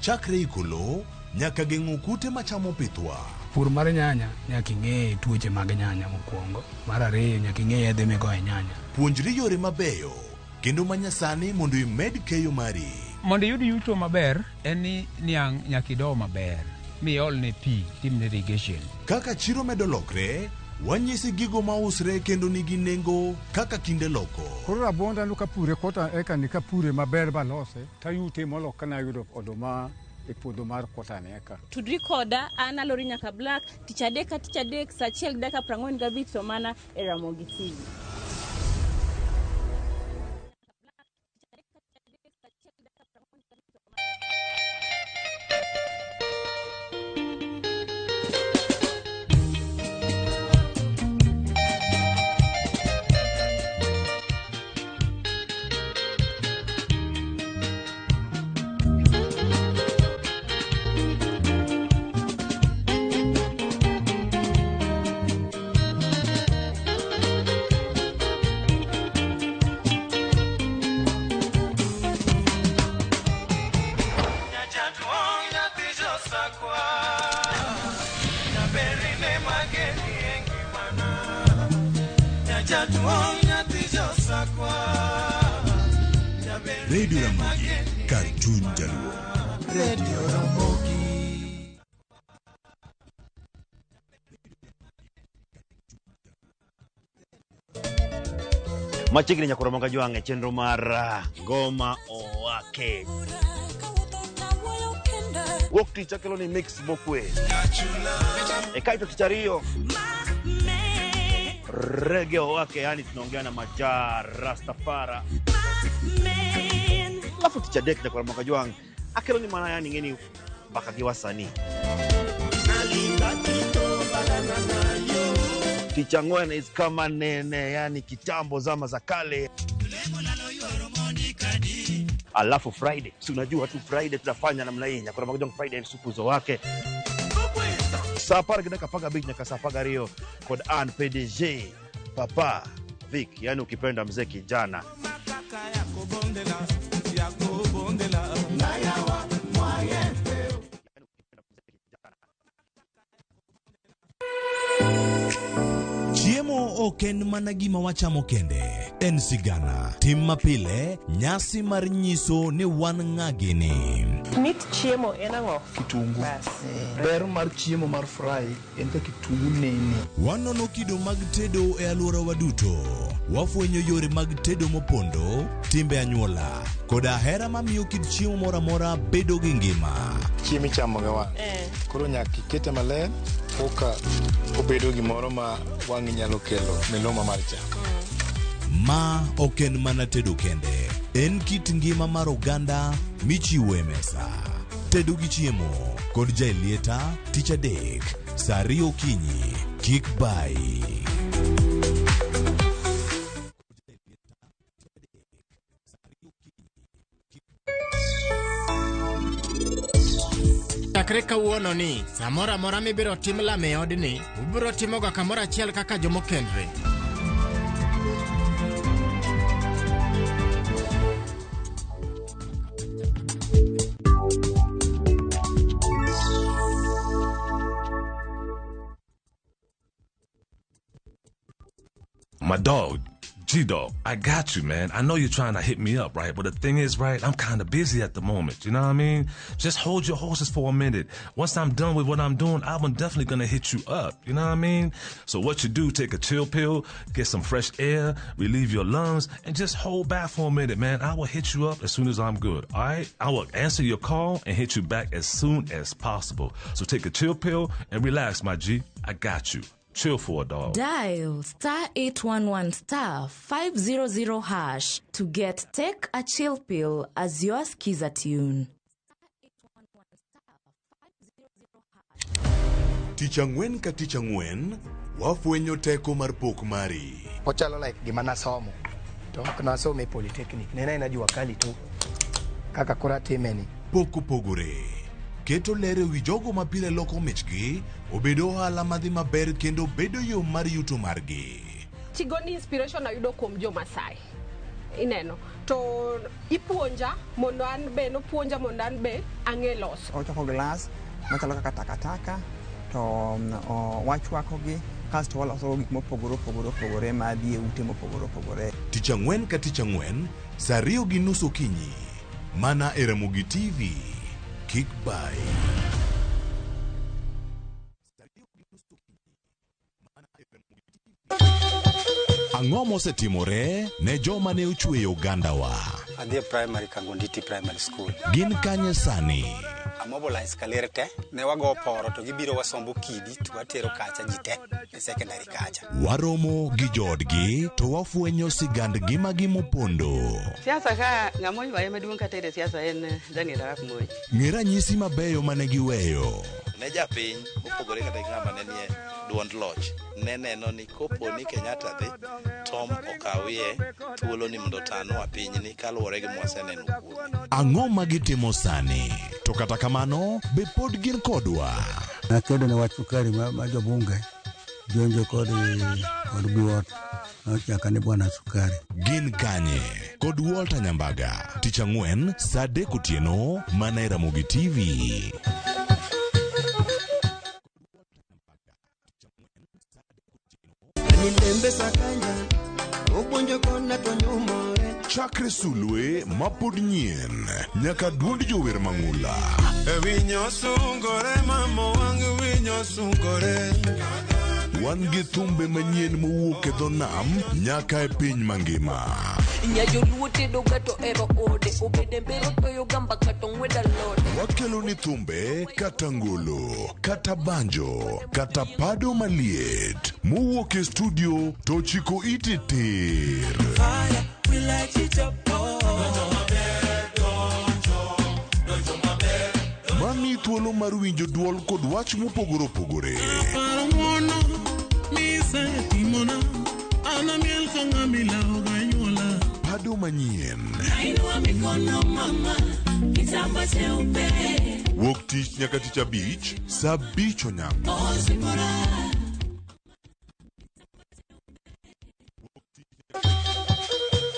Chakre iko lowo nyaka geng'o kute machamo pithwa. Pur mar nyanya nyaka ing'e tuoche mag nyanya mokwongo. Mar ariyo nyaka ing'e yedhe migoyo e nyanya. Puonjri yore mabeyo kendo manyasani mondo imed keyo mari. Mondo iyud yuto maber en ni niang' nyaka ido maber miolne pi timne irrigation. Kaka chiro medo lokre, wanyisi gigo mausre kendo nigi nengo kaka kinde loko. Koro rabuonda no kapure kota eka ni kapure maber balose tayute molo kana yudo oduma e puodho mar kota ni eka. Tudri koda an Alori Nyaka Black tich adek ka tich adek saa 1:45 to mana e Ramogi TV. Radio Ramogi, kar chuny jaluo. Radio Ramogi. Machiegni nyakoro moga jwang' e chenro mar Ngoma Owake. Wuok tich akelo ni mix mokwe. E kaito tich ariyo rege owake, yani tunaongea na Maja Rastafara. Alafu tich adek nyakwar moga jwang' akelo ni mana yani ng'eni mbaka gi wasanii. Tich ang'wen is kama nene, yani kitambo, zama za kale. Alafu Friday, si unajua tu Friday tunafanya namna hii, nyakwar moga jwang' Friday en supuzo wake saa apar gi dakika apar gabich nyaka saa apar gariyo kod an PDG Papa Vic, yani ukipenda mzee kijana. Chiemo ok en mana gima wachamo kende, en sigana, tim mapile, nyasi mar nyiso ni wan ng'a gini. Mit chiemo en ang'o? Kitungu. Bas. Ber mar chiemo mar fry en ka kitungu nene. Wanono kido mag tedo e alworawa duto. Wafwenyo yore mag tedo mopondo, timbe anyuola, koda hera mamiyo kit chiemo moro amora bedo gi ngima. Chiemo ichamo gi wang'. Koro nyaka ikete maler koka obedo gimoro ma wang'i nyalo kelo miluma mar chak. Ma ok en mana tedo kende, en kit ngima mar oganda michiwo e mesa. Tedo gi chiemo kod Jaelieta tich adek saa ariyo okinyi. Kik bayi. Chakre kawuono ni, samoro amora mibiro tim lamo e odni, ubiro timoga kamoro achiel kaka jomokendre. My dog, G Dog, I got you, man. I know you're trying to hit me up, right? But the thing is, right, I'm kind of busy at the moment. You know what I mean? Just hold your horses for a minute. Once I'm done with what I'm doing, I'm definitely gonna hit you up. You know what I mean? So what you do, take a chill pill, get some fresh air, relieve your lungs, and just hold back for a minute, man. I will hit you up as soon as I'm good. All right? I will answer your call and hit you back as soon as possible. So take a chill pill and relax, my G. I got you. Chill for a dog. Dial star 811 star 500 hash to get Take a Chill Pill as your skiza tune. Tich ang'wen ka tich ang'wen, wafwenyo teko mar pok mari. Ochalo like gima nasomo to ok nasomo e polytechnic ne en aena jua kali tu kaka koro atime ni. Pok opogore. Keto ler e wi jogo ma pile loko michgi obedo ohala madhi maber kendo bedo yo mar yuto margi. Tigoni inspiration ayudo kuom jo Masai. Ineno. To ipuonja mondo an be nopuonja mondo an be ang'e loso. Ochoko glass machalo kaka takataka to wachwakogi kasto waloso gik mopogore opogore opogore madhi e ute mopogore opogore. Tich ang'wen ka tich ang'wen, saa ariyo gi nus okinyi, mana e Ramogi TV. Kik bayi. Ang'o mosetimore ne joma ne ochweyo ogandawa? Adhi e primary Kangonditi Primary School. Gin kanye sani? Amobilize kaler te, ne wago poro to gibiro wasombo kidi to watero kacha ji te e secondary kacha. Waromo gi joodgi to wafwenyo sigand ngimagi mopondo. Siasa ka ng'ama oywaye maduong' kata e siasa en Daniel Arap Moi. Ng'e ranyisi mabeyo mane giweyo. Ne japiny mopogore kata gi ng'ama ne nie duond loch ne neno ni kopo ni Kenyatta dhi Tom okawie thuolo ni mondo otanwa pinyni kaluwore gi mwaseneno kuome. Ang'o ma gitimo sani? To kata kamano, be pod gin kodwa? Nakedo ne wach sukari ma jobunge jonjo kod biwot nochaka ni bwana sukari. Gin kanye? Kod Walter Nyambaga. Tich ang'wen saa adek otieno mana e Ramogi TV. Chakre sulwe mapod nyien nyaka duond jower mang'ula. Winyo sungore mama wang' winyo sungore. Wan gi thumbe manyien mowuok e dho nam nyaka e piny mangima. Nyajoluo tedo ga to ero ode obede mbero toyo gamba kata ong'wed alode. Wakelo ni thumbe kata ngolo, kata banjo, kata pado maliet mowuok e studio to chiko ite tir. Mami thuolo mar winjo duol kod wach mopogore opogore. Paro ng'uono misetimona an amiel ka ng'ama ilawo ganyuola. Pado manyien. Nainua mikono mama kitamba cheupe. Wuok tich nyaka tich abich saa abich onyango. Ozipora.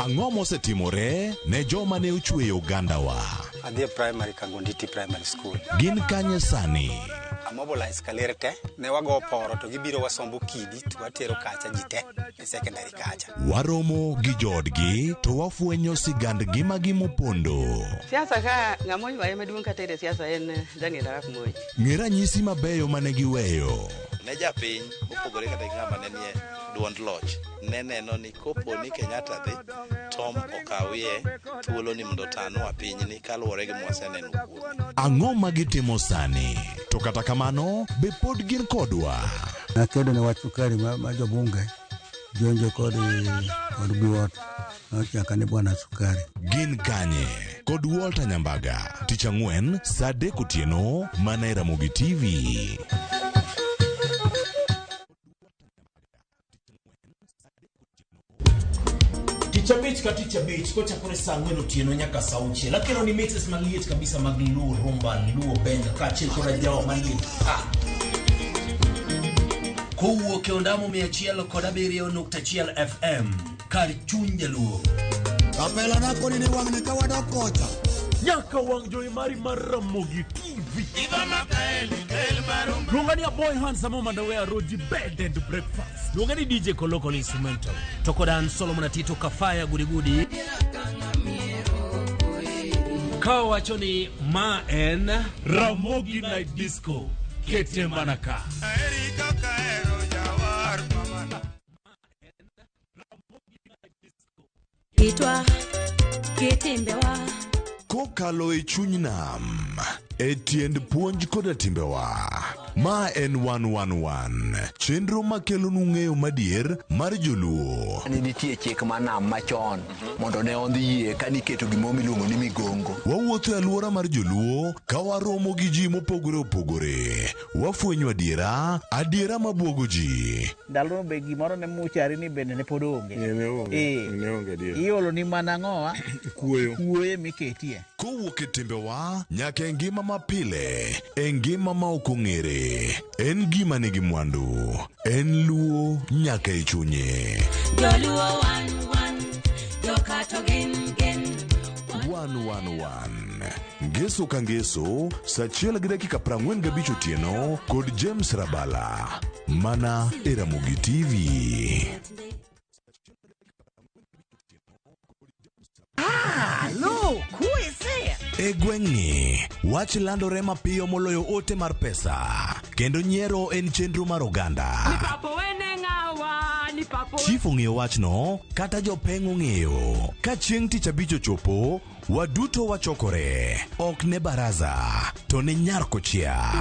Ang'o mosetimore ne joma ne ochweyo ogandawa? Adhi e primary Kagonditi Primary School. Gin kanye sani? Amobilize kaler te, ne wago poro to gibiro wasombo kidi to watero kacha ji te e secondary kacha. Waromo gi joodgi to wafwenyo sigand ngimagi mopondo. Siasa ka ng'ama oywaye maduong' kata e siasa en Daniel Arap Moi. Ng'e ranyisi mabeyo mane giweyo. Ne japiny mopogore kata gi ng'ama ne nie duond loch ne neno ni kopo ni Kenyatta dhi Tom okawie thuolo ni mondo otanwa pinyni kaluwore gi mwaseneno kuome. Ang'o ma gitimo sani? To kata kamano, be pod gin kodwa? Nakedo ne wach sukari ma jobunge jonjo kod biwot nochaka ni bwana sukari. Gin kanye? Kod Walter Nyambaga, tich ang'wen saa adek otieno mana e Ramogi TV. Tich abich ka tich abich kochakore saa ang'wen otieno nyaka saa auchiel akelo ni mixes maliet kabisa mag Luo Rumba, Luo Benga kaachiel kod ajawa maliet pa. Kowuok e ondamo 107.1 FM kar chuny jaluo. Kapela na koni ni wang'ni ka wadok kocha. Nyaka wang' jowi mari mar Ramogi TV. Luonga ni Aboy Handsome Mandawe Roji Bed and Breakfast. Luonga ni DJ Koloko Instrumental. To kod an Solomon Atito Kafaya Gudigudi. Ka wacho ni ma en Ramogi Night Disco. Kete mana ka. Kitwa kitimbewa. Kokalo e chuny nam, e tiend puonj koda timbewa. Ma en 111, chenro makelonu ng'eyo madier mar joluo. Ne nitie chik mar nam machon mondo ne ondhi yie ka niketo gimoro miluongo ni migongo. Wawuotho e alwora mar joluo ka waromo gi ji mopogore opogore. Wafwenyo adiera, adiera mabuogo ji. Ndalono be gimoro ne muchari ni bende ne pod onge. Iolo ni mana ang'owa? Kuoyo. Kuoyo miketie. Kowuok e timbewa nyaka e ngima mapile, e ngima ma ok ong'ere. En gima nigi mwandu, en luo nyaka e chunye. Joluo wan wan, jokato gin gin. 111 Ngeso ka ngeso, saa achiel gi dakika 45 otieno kod James Rabala, mana e Ramogi TV. Look, who is there? E gweng'ni, wach landore mapiyo moloyo ote mar pesa, kendo nyiero en chenro mar oganda. Chief ong'eyo wachno, kata jopeng' ong'eyo. Ka chieng' tich abich ochopo, waduto wachokore. Ok ne baraza, to ne nyar kochia.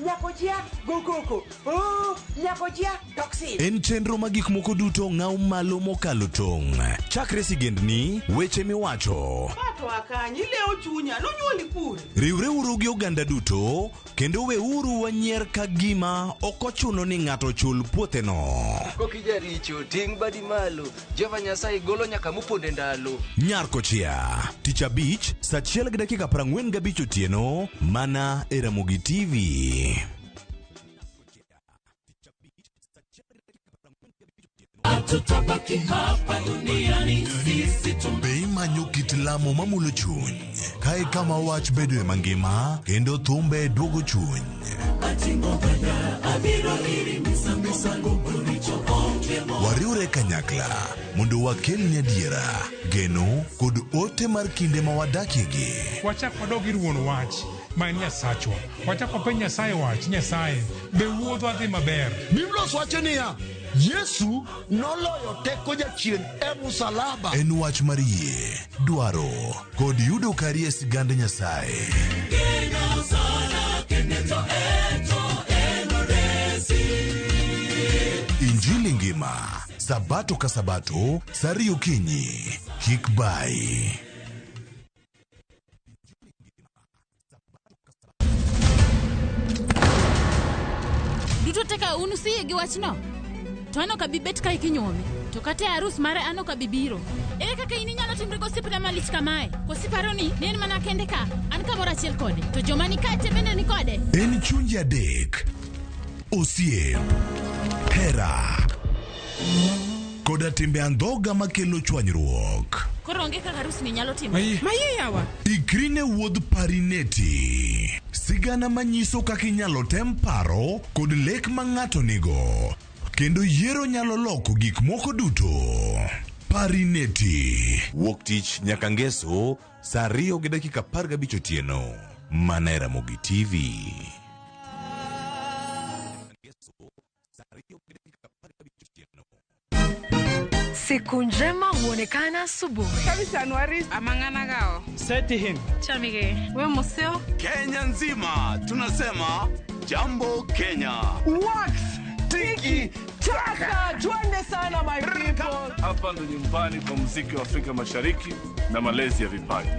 Nyakojia go koko. Oh, nyakojia toxic. En chenro ma gik moko duto ng'aw malo mokalo tong'. Chakre sigendni, weche miwacho. Pato akanyi leo chunya nonyuoli kure. Riwreuru gi oganda duto, kendo weuru wanyier ka gima ok ochuno ni ng'ato chul puotheno. Kokijaricho ting' badi malo Jehova Nyasaye golo nyaka moponde ndalo. Nyar kochia, tich abich, saa achiel gi dakika 45 otieno, mana e Ramogi TV. Hatutabaki hapa duniani sisi Be imanyo kit lamo mamulo chuny? Kae kama wach bedoe mangima kendo thumbe duogo chuny. Wariwre kanyakla mondo wakelni adiera, geno kod ote mar kinde ma wadakiegi. Wachak wadog ir wuon wach ma en Nyasachwa. Wachak wapenj Nyasaye wach, Nyasaye, be wuodhwa dhi maber? Biblos wacho niya, Yesu noloyo teko jachien e musalaba. En wach mar yie, dwaro kod yudo kari e sigand Nyasaye. Injili ngima, Sabato ka Sabato, saa ariyo okinyi. Kik bai. Duto te ka un usiyie gi wachno, to an ok abi bet kae kinyuomi. To kata e arus mare an ok abi biro. Ere kaka in inyalo timri gosiepna malich kamae? Koso iparo ni ne en mana kende ka, an kamoro achiel kode, to joma ni kae te bende ni kode? En chunje adek, osiep, hera, koda timbe andhoga makelo chwanyruok. Koro onge kaka arusni nyalo timore. Maye yawa. Ikri ne wuodh Parineti. Sigana manyiso kaka inyalo tem paro kod lek ma ng'ato nigo. Kendo yiero nyalo loko gik moko duto. Parineti. Wuok tich nyaka ngeso saa 2:15 otieno. Mana e Ramogi TV. Siku njema huonekana asubuhi. Amang'anagao. Setihin. Chamige. We museo. Kenya nzima tunasema jambo Kenya. Wax tiki taka, twende sana my people. Hapa ndo nyumbani kwa muziki wa Afrika Mashariki na malezi ya vipaji.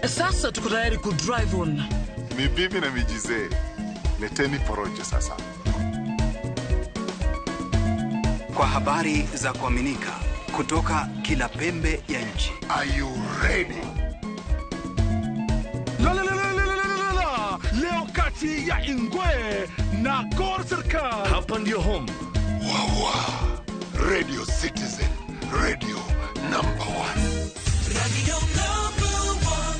Sasa tuko tayari ku drive on. Ni bibi na mijizee, leteni porojo sasa. Kwa habari za kuaminika kutoka kila pembe ya nchi. Are you ready? La la la la la la la la. Leo kati ya Ingwe na Gor Serikal. Hapa ndio home. Wawa. Radio Citizen, radio number 1. Radio number 1.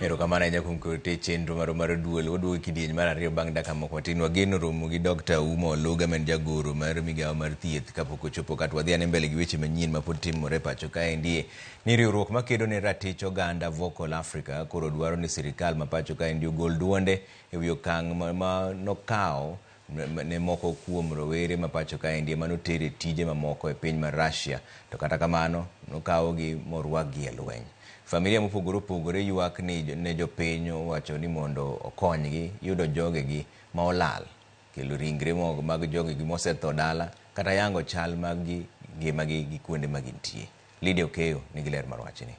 Erokamano ahinya kuom kete chenro marwa mar duol. Waduogo e kidieny mar ariyo bang' dakika moko matin. Wageno romo gi Dr. Ouma Oluga ma en jagoro mar migawo mar thieth kapok ochopo kata wadhi ane mbele gi weche manyien mapod timore pacho kaendi. Ni riwruok makedo ne ratich oganda Vocal Africa koro dwaro ni sirikal ma pacho kaendi ogol duonde e wi okang' ma nokawo ne moko kuom rowere ma pacho kaendi ema noter e tije mamoko e piny mar Russia. To kata kamano nokawogi morwakgi e lweny. Familia mopogore opogore ywak ni ne jopiny owacho ni mondo okonygi yudo jogegi ma olal, kelo ringre mag jogegi mosetho dala kata yango chal mag ngimagi gi kuonde ma gintie. Lydia Okeyo nigi ler mar wachni.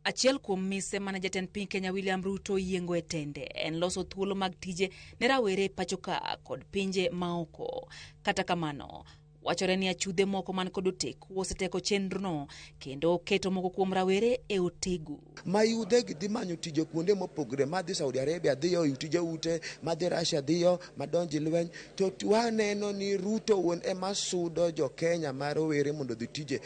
Achiel kuom mise mane jatend piny Kenya William Ruto yiengo e tende en loso thuolo mag tije ne rawere pacho ka kod pinje maoko. Kata kamano, wachore ni achudhe moko man kod oteku oseteko chenrono kendo keto moko kuom rawere e otegu. Mayudhe gi dhi manyo tije kuonde mopogre, madhi Saudi Arabia dhiyo, tije ute, madhi Russia dhiyo, madonji lweny. To waneno ni Ruto wuon ema sudo jo Kenya ma rowere mondo odhi tije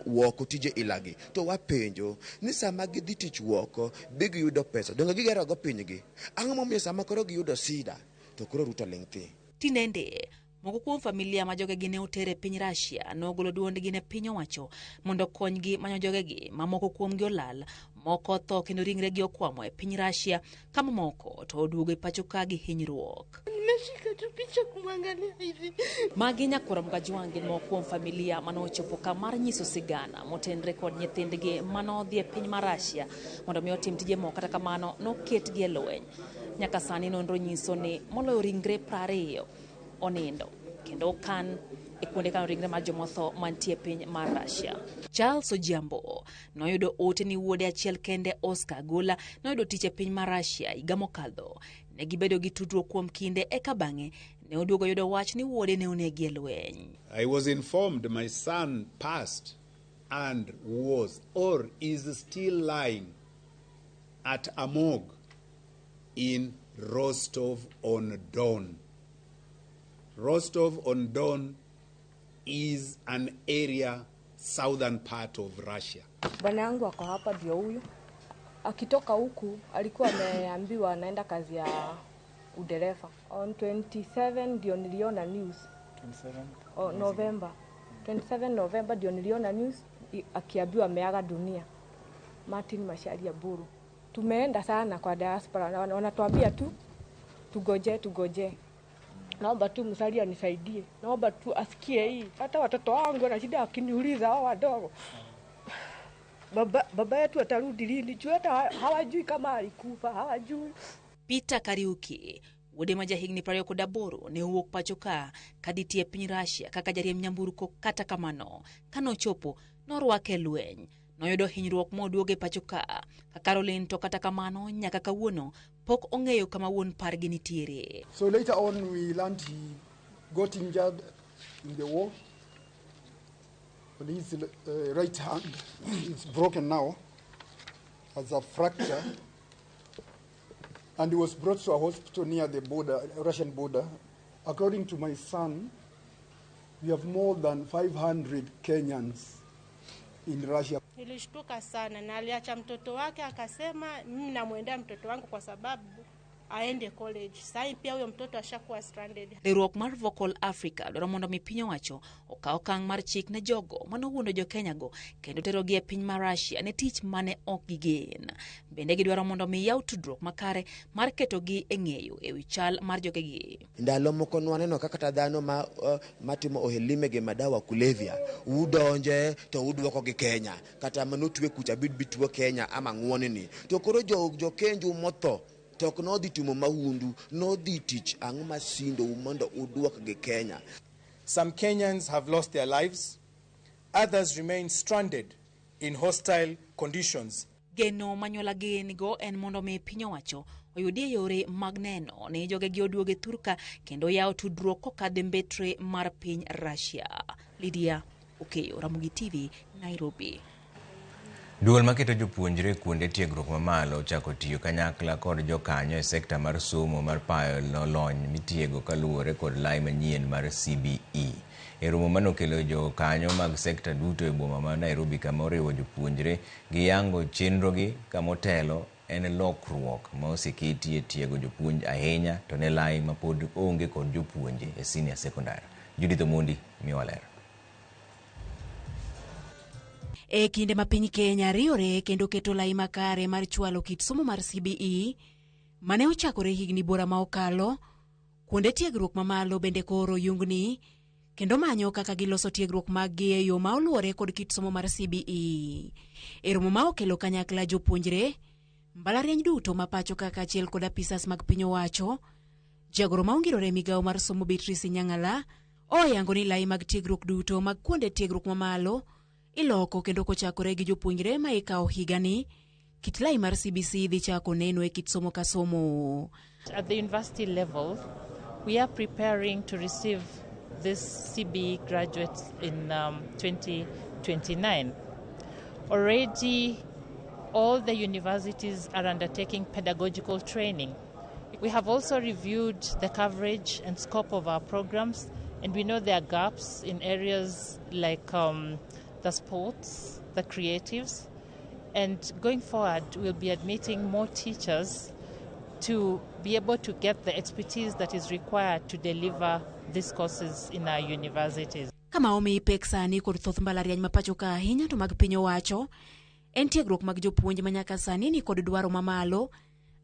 woko, tije ilagi. To wapenjo ni sama gidhi tich woko, be giyudo pesa, donge gigerogo pinygi? Ang'o momiyo sama koro giyudo sida, to koro Ruto ling' thi? Tinende, moko kuom familia ma jogegi ne oter e piny Russia nogolo duondgi ne piny owacho mondo okonygi manyo jogegi ma moko kuomgi olal, moko otho kendo ringregi okwamo e piny Russia, ka mamoko to oduogo e pacho ka gi hinyruok. Nimeshika tu picha kumwangalia hivi. Magi nyakwar Mgajwang' gin moko kuom familia mane ochopo ka mar nyiso sigana motenre kod nyithindgi mane odhi e piny mar Russia mondo mi otim tije moko, kata kamano noketgi e lweny. Nyaka sani nonro nyiso ni moloyo ringre 20 onindo kendo okan e kuonde kano ringre mar jomotho mantie piny mar Russia. Charles Ojiambo noyudo ote ni wuode achiel kende Oscar Agola noyudo tich e piny mar Russia higa mokadho. Ne gibedo gi tudruok kuom kinde eka bang'e ne oduogo yudo wach ni wuode ne onegi e lweny. I was informed my son passed and was or is still lying at a morgue in Rostov-on-Don. Rostov-on-Don is an area southern part of Russia. Bwana yangu ako hapa ndio huyu. Akitoka huku alikuwa ameambiwa anaenda kazi ya udereva. On 27 ndio niliona news. 27 Oh, November. 27 November ndio niliona news akiambiwa ameaga dunia. Martin Macharia Buru. Tumeenda sana kwa diaspora na wanatuambia tu tugoje tugoje. Naomba tu Musalia nisaidie. Naomba tu asikie hii. Hata watoto wangu wana shida wakiniuliza hao wadogo. Baba yetu atarudi lini? Juu hata hawajui kama alikufa, hawajui. Peter Kariuki wuode ma jahigni 28 ne owuok pacho ka kadhi tiyo e piny Russia kaka jariemb nyamburko. Kata kamano kanochopo norwake e lweny, noyudo hinyruok moduoge pacho ka ka Caroline to kata kamano nyaka kawuono pok ong'eyo kama wuon pargi nitiere. So later on we learned he got injured in the war. On his right hand is broken now as a fracture, and he was brought to a hospital near the border, Russian border. According to my son, we have more than 500 Kenyans in Russia. Nilishtuka sana na aliacha mtoto wake akasema mimi namwendea mtoto wangu kwa sababu aende college. Sasa pia huyo mtoto ashakuwa stranded. Riwruok mar Vocal Africa dwaro mondo mi piny owacho okaw okang' mar chik ne jogo manowuondo jo-Kenya go kendo terogi e piny mar Russia ne tich mane ok gigen. Bende gidwaro mondo mi yaw tudruok makare mar ketogi e ng'eyo ewi chal mar jogegi. Ndalo moko nwaneno kaka kata dhano ma matimo ohelni gi madawa kulevya udonje to udwoko gi Kenya, kata manotwe kucha bid bitwo Kenya ama ng'uonini to koro jo Kenju motho to ok nodhi timo mahundu, nodhi tich ang'o masindo mondo udwok gi Kenya. Some Kenyans have lost their lives, others remain stranded in hostile conditions. Geno manyuola gin go en mondo mi piny owacho oyudie yore mag neno ni jogegi oduoge thurka kendo yawo tudruok kokadho e mbetre mar piny Russia. Lydia Okeyo, Ramogi TV, Nairobi. Duol maketo jopuonjre kuonde tiegruok mamalo ochako tiyo kanyakla kod jokanyo e sekta mar somo mar payo lony mitiego kaluwore kod lai manyien mar CBE. E romo manokelo jokanyo mag sekta duto e boma ma Nairobi kama oriwo jopuonjre giyango chenrogi kamotelo en lokruok ma oseketi e tiego jopuonj ahinya to ne lai mapod onge kod jopuonje e senior secondary. Judith Omondi miwa ler. E kinde ma piny Kenya riwore kendo keto lai makare mar chwalo kit somo mar CBE mane ochakore higni bora ma okalo, kuonde tiegruok mamalo bende koro yungni kendo manyo kaka giloso tiegruok maggi e yo ma oluwore kod kit somo mar CBE. E romo ma okelo kanyakla jopuonjre, mbalariany duto ma pacho kaka achiel kod apisas mag piny owacho, jagoro ma ongirore migawo mar somo Beatrice Nyang'ala oyango ni lai mag tiegruok duto mag kuonde tiegruok mamalo iloko kendo kochakore gi jopuonjre ma ikawo higani, kit lai mar CBC dhi chako neno e kit somo ka somo. At the university level, we are preparing to receive this CBE graduates in 2029. Already, all the universities are undertaking pedagogical training. We have also reviewed the coverage and scope of our programs, and we know there are gaps in areas like the sports, the creatives, and going forward we'll be admitting more teachers to be able to get the expertise that is required to deliver these courses in our universities. Kama omi pek sani kod thoth mbalariany ma pacho ka ahinya to mag piny owacho, en tiegruok mag jopuonj ma nyaka sani ni kod dwaro mamalo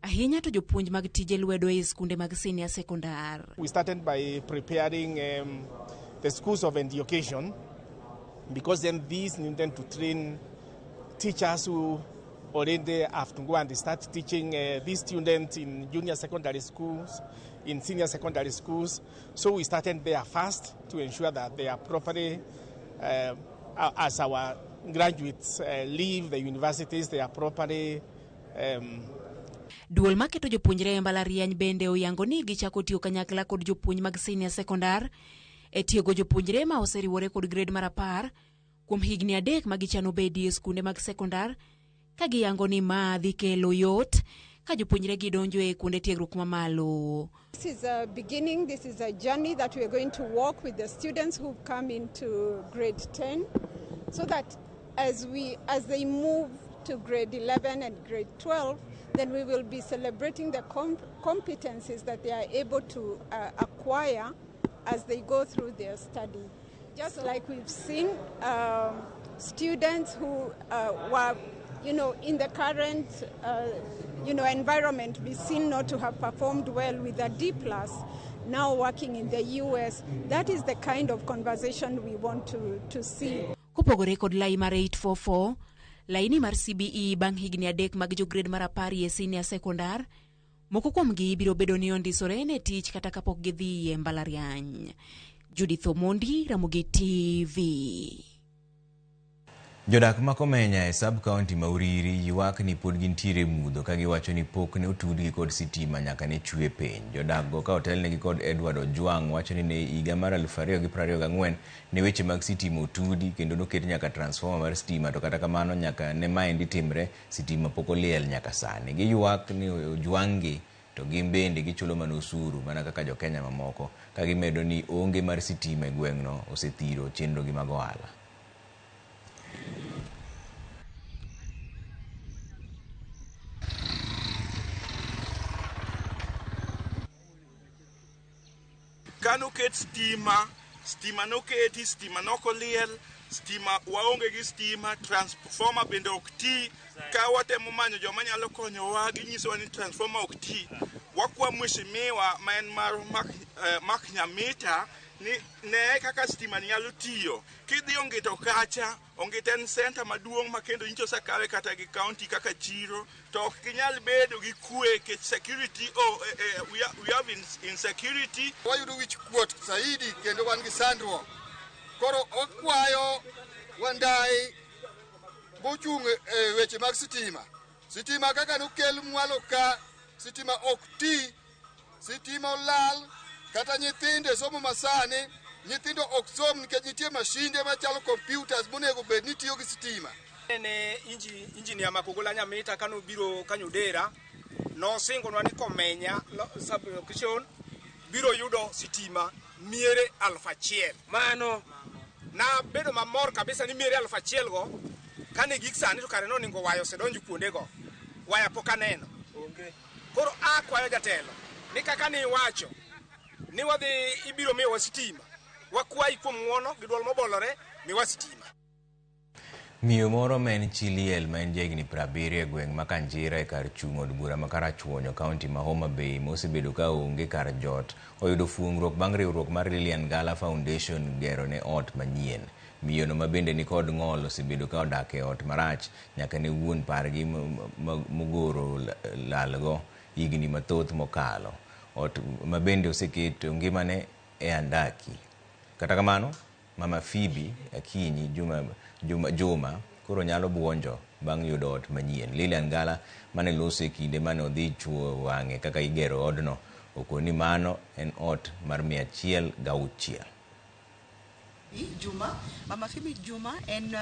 ahinya to jopuonj mag tije lwedo e skunde mag senior secondary. We started by preparing the schools of education, because then these need them to train teachers who already have to go and start teaching these students in junior secondary schools, in senior secondary schools. So we started there first to ensure that they are properly, as our graduates leave the universities, they are properly Duol maketo jopuonjre e mbalariany bende oyango ni gichako tiyo kanyakla kod jopuonj mag senior secondary e tiego jopuonjre ma oseriwore kod grade mar 10 kuom higni 3 ma gichano bedie e skunde mag sekondar Ka giyango ni ma dhi kelo yot ka jopuonjre gidonjo e kuonde tiegruok mamalo. This is a beginning, this is a journey that we are going to walk with the students who've come into grade 10, so that as they move to grade 11 and grade 12, then we will be celebrating the competencies that they are able to acquire as they go through their study. Just like we've seen students who were, in the current, environment, be seen not to have performed well with a D+, now working in the US. That is the kind of conversation we want to see. Kopogore kod lai mar 844, laini mar CBE bang' higni 3 mag jo grade mar 10 e senior sekondar, moko kuomgi biro bedo ni ondisore ne tich kata kapok gidhi e mbalariany. Judith Omondi, Ramogi TV. Jodak ma Komenya e sub-county ma Uriri ywak ni pod gintiere mudho ka giwacho ni pok ne otudgi kod sitima nyaka ne chwe piny. Jodak go ka otelnegi kod Edward Ojwang' wacho ni ne higa mar 2024 ne weche mag sitima otudi kendo noket nyaka transformer mar sitima, to kata kamano nyaka ne maendi timre sitima pok oliel nyaka sani. Giywak ni Ojwang' gi to gin bende gichulo mana osuru mana kaka jo-Kenya mamoko, ka gimedo ni onge mar sitima e gweng'no osethiro chenrogi mag ohala. Kanoket stima, stima noketi, stima nokoliel, stima waonge gi stima, transformer bende ok ti. Ka watemo manyo joma nyalo konyowa, ginyisowa ni transformer ok ti. Wakwa mheshimiwa ma en mar Mark Nyamita ni ne kaka stima ni nyalo tiyo. Kidhi Ongito kacha, Ongito en center maduong' ma kendo nyicho osekawe kata gi county kaka chiro, to ok ginyal bedo gi kwe nikech security, we have insecurity. Wayudo wich kuot saidi kendo wan gi sandruok. Koro okwayo Wandai mochung' e weche mag sitima. Sitima kaka nokel mwalo ka, sitima ok ti, sitima olal, kata nyithindo e somo masani, nyithindo ok som nikech nitie mashinde machalo computers monego bed ni tiyo gi sitima. Ne engineer Makogola Nyamita kanobiro Kanyodera, nosingonwa ni Komenya sub-location biro yudo sitima miere 1000. Mano nabedo mamor kabisa ni miere 1000 go kane gik sani to kare noningo waya osedonjo kuondego. Waya pok aneno. Koro akwayo jatelo ni kaka ni iwacho ni wadhi ibiro miyowa sitima, wakwayi kuom ng'uono gi duol mobolore miwa sitima. Miyo moro ma en chi liel ma en jahigni 70 e gweng' ma Kanjira e kar chung' od bura ma Karachuonyo, kaunti ma Homa Bay, mosebedo ka onge kar jot, oyudo fuongruok bang' riwruok mar Lilian Ngala Foundation gero ne ot manyien. Miyono ma bende ni kod ng'ol osebedo ka odak e ot marach nyaka ne wuon pargi mogoro lalgo higni mathoth mokalo. Ot ma bende oseketo ngimane e andaki. Kata kamano, Mama Phoebe Akinyi Juma koro nyalo buonjo bang' yudo ot manyien. Lilian Ngala mane loso e kinde mane odhi chuo wang'e kaka igero odno okoni mano en ot mar 106. Juma, Mama Phoebe Juma en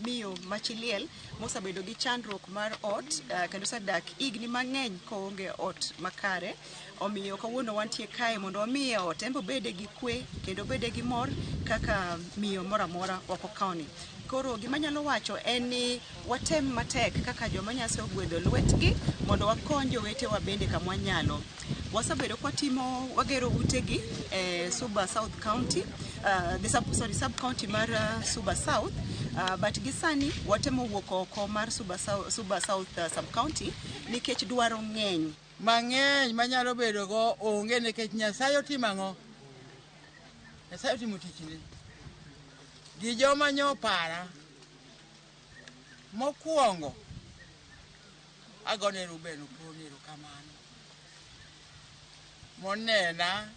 miyo machiliel mosebedo gi chandruok mar ot, kendo osedak higni mang'eny koonge ot makare. Omiyo kawuono wantie kae mondo wamiye ot, en be obede gi kwe kendo obede gi mor kaka miyo moro amora oko kaoni. Koro gima anyalo wacho en ni watem matek kaka joma Nyasaye ogwedho lwetgi mondo wakony jowetewa bende kama wanyalo. Wasebedo kwatimo, wagero utegi e Suba South County, the sub, sorry, sub county mar Suba South, but gi sani watemo wuok oko mar Suba South sub county nikech dwaro ng'eny. Mang'eny manyalo bedo go onge nikech Nyasaye otimo ang'o? Nyasaye otimo tichne. Gi joma nyopara mokwongo agone Ruben Oponi erokamano. Monena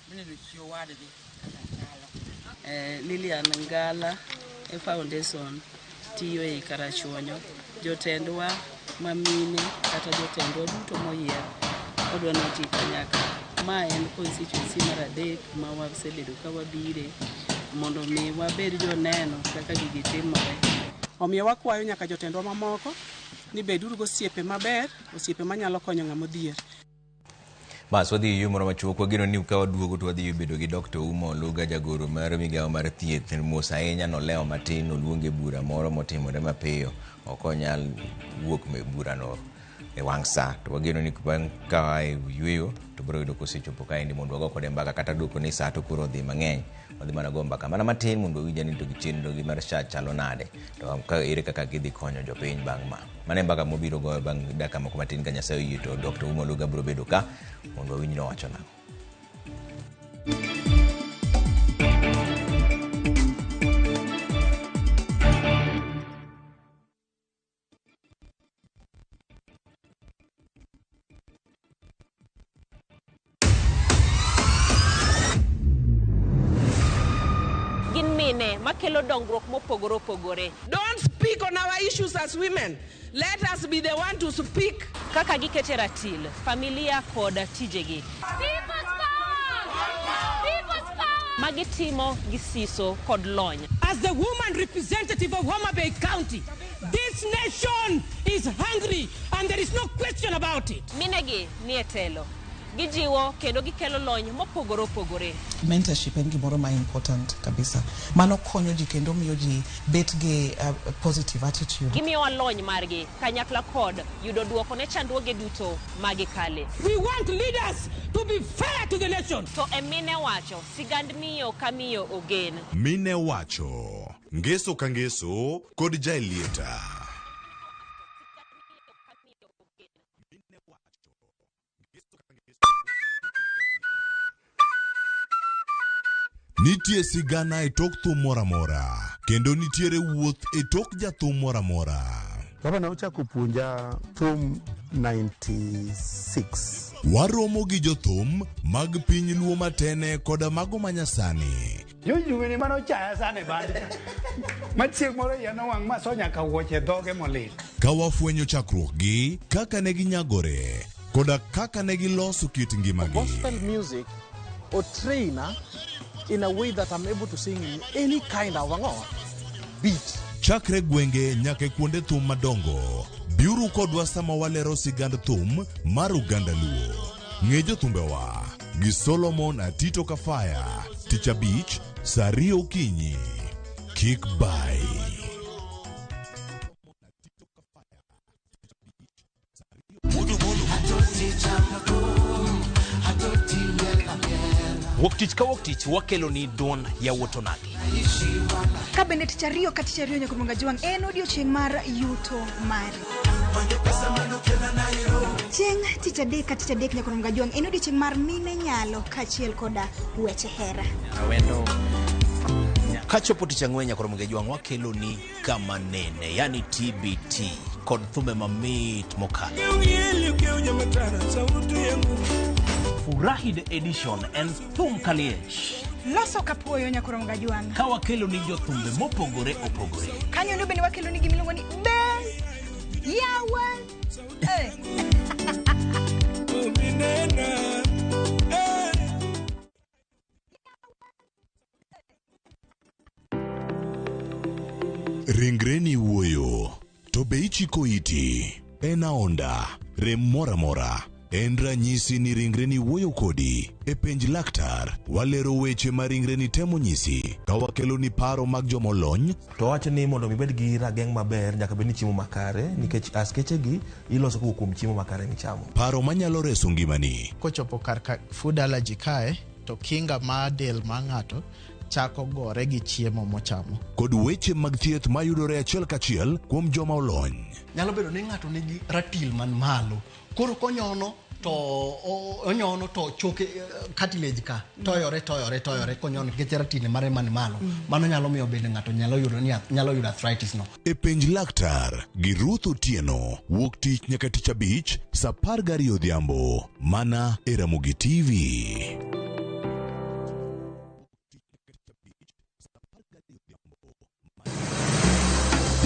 mineno chi owadgi kaka chalo. Lilian Ngala e Foundation tiyo ei Karachuonyo. Jotendwa mamine kata jotendwa duto moyier odwa ni oti kanyakla. Ma en constituency mar 3 ma wasebedo ka wabire mondo mi wabed joneno kaka gigi timore. Omiyo wakwayo nyaka jotendwa mamoko Ni beduru gosiepe maber, osiepe manyalo konyo ng'ama odhier. Bas wadhi yo moro machuok wageno ni ka waduogo to wadhi bedo gi Dr. Ouma Oluga jagoro mar migawo mar thieth mos ahinya nolewo matin oluonge bura moro motimore mapiyo ok onyal wuok e burano e wang' sa to wageno ni bang' ka e yueyo to biro yudo kosechopo kaendi mondo wago kode mbaka kata duoko ni sa to koro odhi mang'eny wadhi mana go mbaka mana matin mondo wawinj ni to gi chenro gi mar SHA chalo nade to ka ere kaka gidhi konyo jopiny bang' ma mano e mbaka mobiro goyo bang' dakika moko matin ka Nyasaye oyie to Dr. Ouma Oluga biro bedo ka mondo wawinj nowacho nang'o. Gin mine makelo dongruok mopogore opogore. Don't speak on our issues as women. Let us be the one to speak. Kaka gikete ratil, familia kod tijegi. Magitimo gi siso kod lony. As the woman representative of Homa Bay County, this nation is hungry and there is no question about it. Minegi nie telo. Gijiwo kendo gikelo lony mopogore opogore. Mentorship en gimoro ma important kabisa. Mano konyo ji kendo miyo ji bet gi positive attitude. Gimiyowa lony margi kanyakla kod yudo duoko ne chandruoge duto magikale. We want leaders to be fair to the nation. To e mine wacho, sigand miyo ka miyo ogen. Mine wacho, ngeso ka ngeso kod Jaelieta. Nitie sigana e tok thum moro amora, kendo nitiere wuoth e tok jathum moro amora. Gavana ochako puonja thum 96. Waromo gi jothum mag piny Luo matene koda mago manyasani. Jojuweni mane ochaya sana e band. Ma chieng' moro iya nowang' ma so nyaka wuoche dhoge molil. Ka wafwenyo chakruokgi, kaka ne ginyagore, koda kaka ne giloso kit ngimagi. Gospel music or trainer in a way that I'm able to sing in any kind of beat. Chakre gwenge nyaka e kuonde thum madongo, biuru kodwa sama walero sigand thum mar oganda Luo. Ng'e jothumbewa gi Solomon Atito Kafaya, tich abich, saa ariyo okinyi. Kik bai. Wuok tich ka wuok tich wakelo ni duond yawuot onagi. Ka bende tich ariyo ka tich ariyo nyaka Jwang' en odiochieng' mar yuto mari. Chieng' tich adek ka tich adek nyaka Jwang' en odiochieng' mar mine nyalo kaachiel koda weche hera. Awendo. Kachopo tich ang'wen nyaka Ramogi Jwang' wakelo ni kama nene, yani TBT kod thumbe mamit mokalo. Furahi the edition en thum kaliech. Loso kapuoyo nyaka Jwang'. Ka wakelo ni jothumbe mopogore opogore. Kanyo no bende wakelo ni gimiluongo ni be yawa. Ringreni wuoyo, to be ichiko iti? En aonda, rem moro amora. En ranyisi ni ringreni wuoyo kodi. E penj laktar, walero weche ma ringreni temo nyisi. Ka wakelo ni paro mag jomolony. To wacho ni mondo ibed gi rageng' maber nyaka bed ni chiemo makare nikech askeche gi iloso kowuok kuom chiemo makare michamo. Paro manyalo reso ngimani. Kochopo kar ka food allergy kae to kinga mar del mar ng'ato chako gore gi chiemo mochamo. Kod weche mag thieth mayudore achiel kachiel kuom joma olony. Nyalo bedo ni ng'ato nigi ratil man malo. Koro konyono to onyono to choke cartilage ka toyore toyore toyore konyono nikech ratil mare man malo. Mano nyalo miyo bende ng'ato nyalo yudo nyalo yudo arthritis no. E penj laktar gi Ruth Otieno wuok tich nyaka tich abich saa 12 odhiambo mana e Ramogi TV.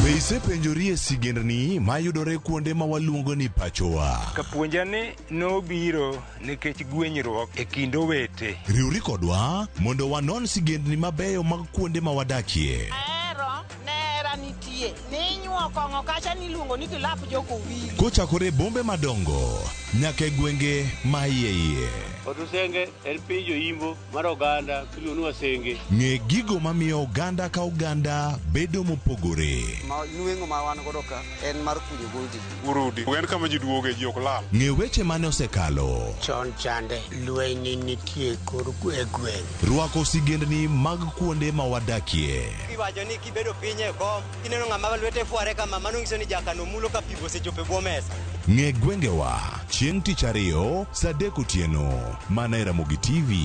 Be isepenjorie sigendni mayudore kuonde ma waluongo ni pachowa? Kapuonja ni nobiro nikech gwenyruok e kind owete. Riwri kodwa mondo wanon sigendni mabeyo mag kuonde ma wadakie. Ahero nera nitie ninyuolo Kotimo kong'o kacha niluongo ni kilap jokowili. Kochakore e bombe madongo nyaka e gwenge ma iye iye. Otusenge en piny joimbo mar oganda miluongo ni Wasenge. Ng'e gigo mamiyo oganda ka oganda bedo mopogore. Ma nweng'o ma wan godo ka en mar kunyo goldi. Urudi. En kama ji duoge ji ok lal. Ng'e weche mane osekalo. Chon chande lweny nitie kor e gweng'. Rwako sigendni mag kuonde ma wadakie. Iwacho ni kibedo piny e kom, kineno ng'ama lwete fware kama, mano nyiso ni jakano mulo ka pi osechopo e bwo mesa. Ng'e gwengewa chieng' tich ariyo saa 3 otieno mana e Ramogi TV.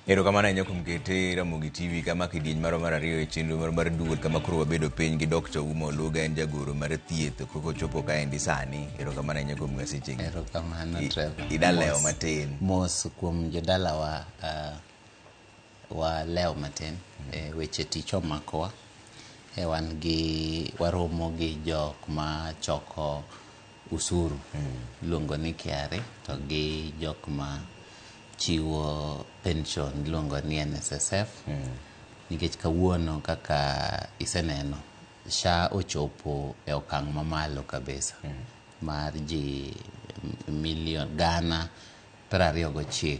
Erokamano ahinya kuom kete Ramogi TV kama kidieny marwa mar ariyo e chenro marwa mar duol kama koro wabedo piny gi Dr. Uma Oluga en jagoro mar thieth koko ochopo kaendi sani. Erokamano ahinya kuom sechegi. Erokamano Trevor. Ida lewo matin. Mos kuom jodalawa walewo matin. Weche tich omakowa. Wan gi waromo gi jok ma choko usuru iluongo ni KRA to gi jok ma chiwo pension iluongo ni NSSF. Nikech kawuono kaka iseneno SHA ochopo e okang' mamalo kabisa mar ji milion 29,000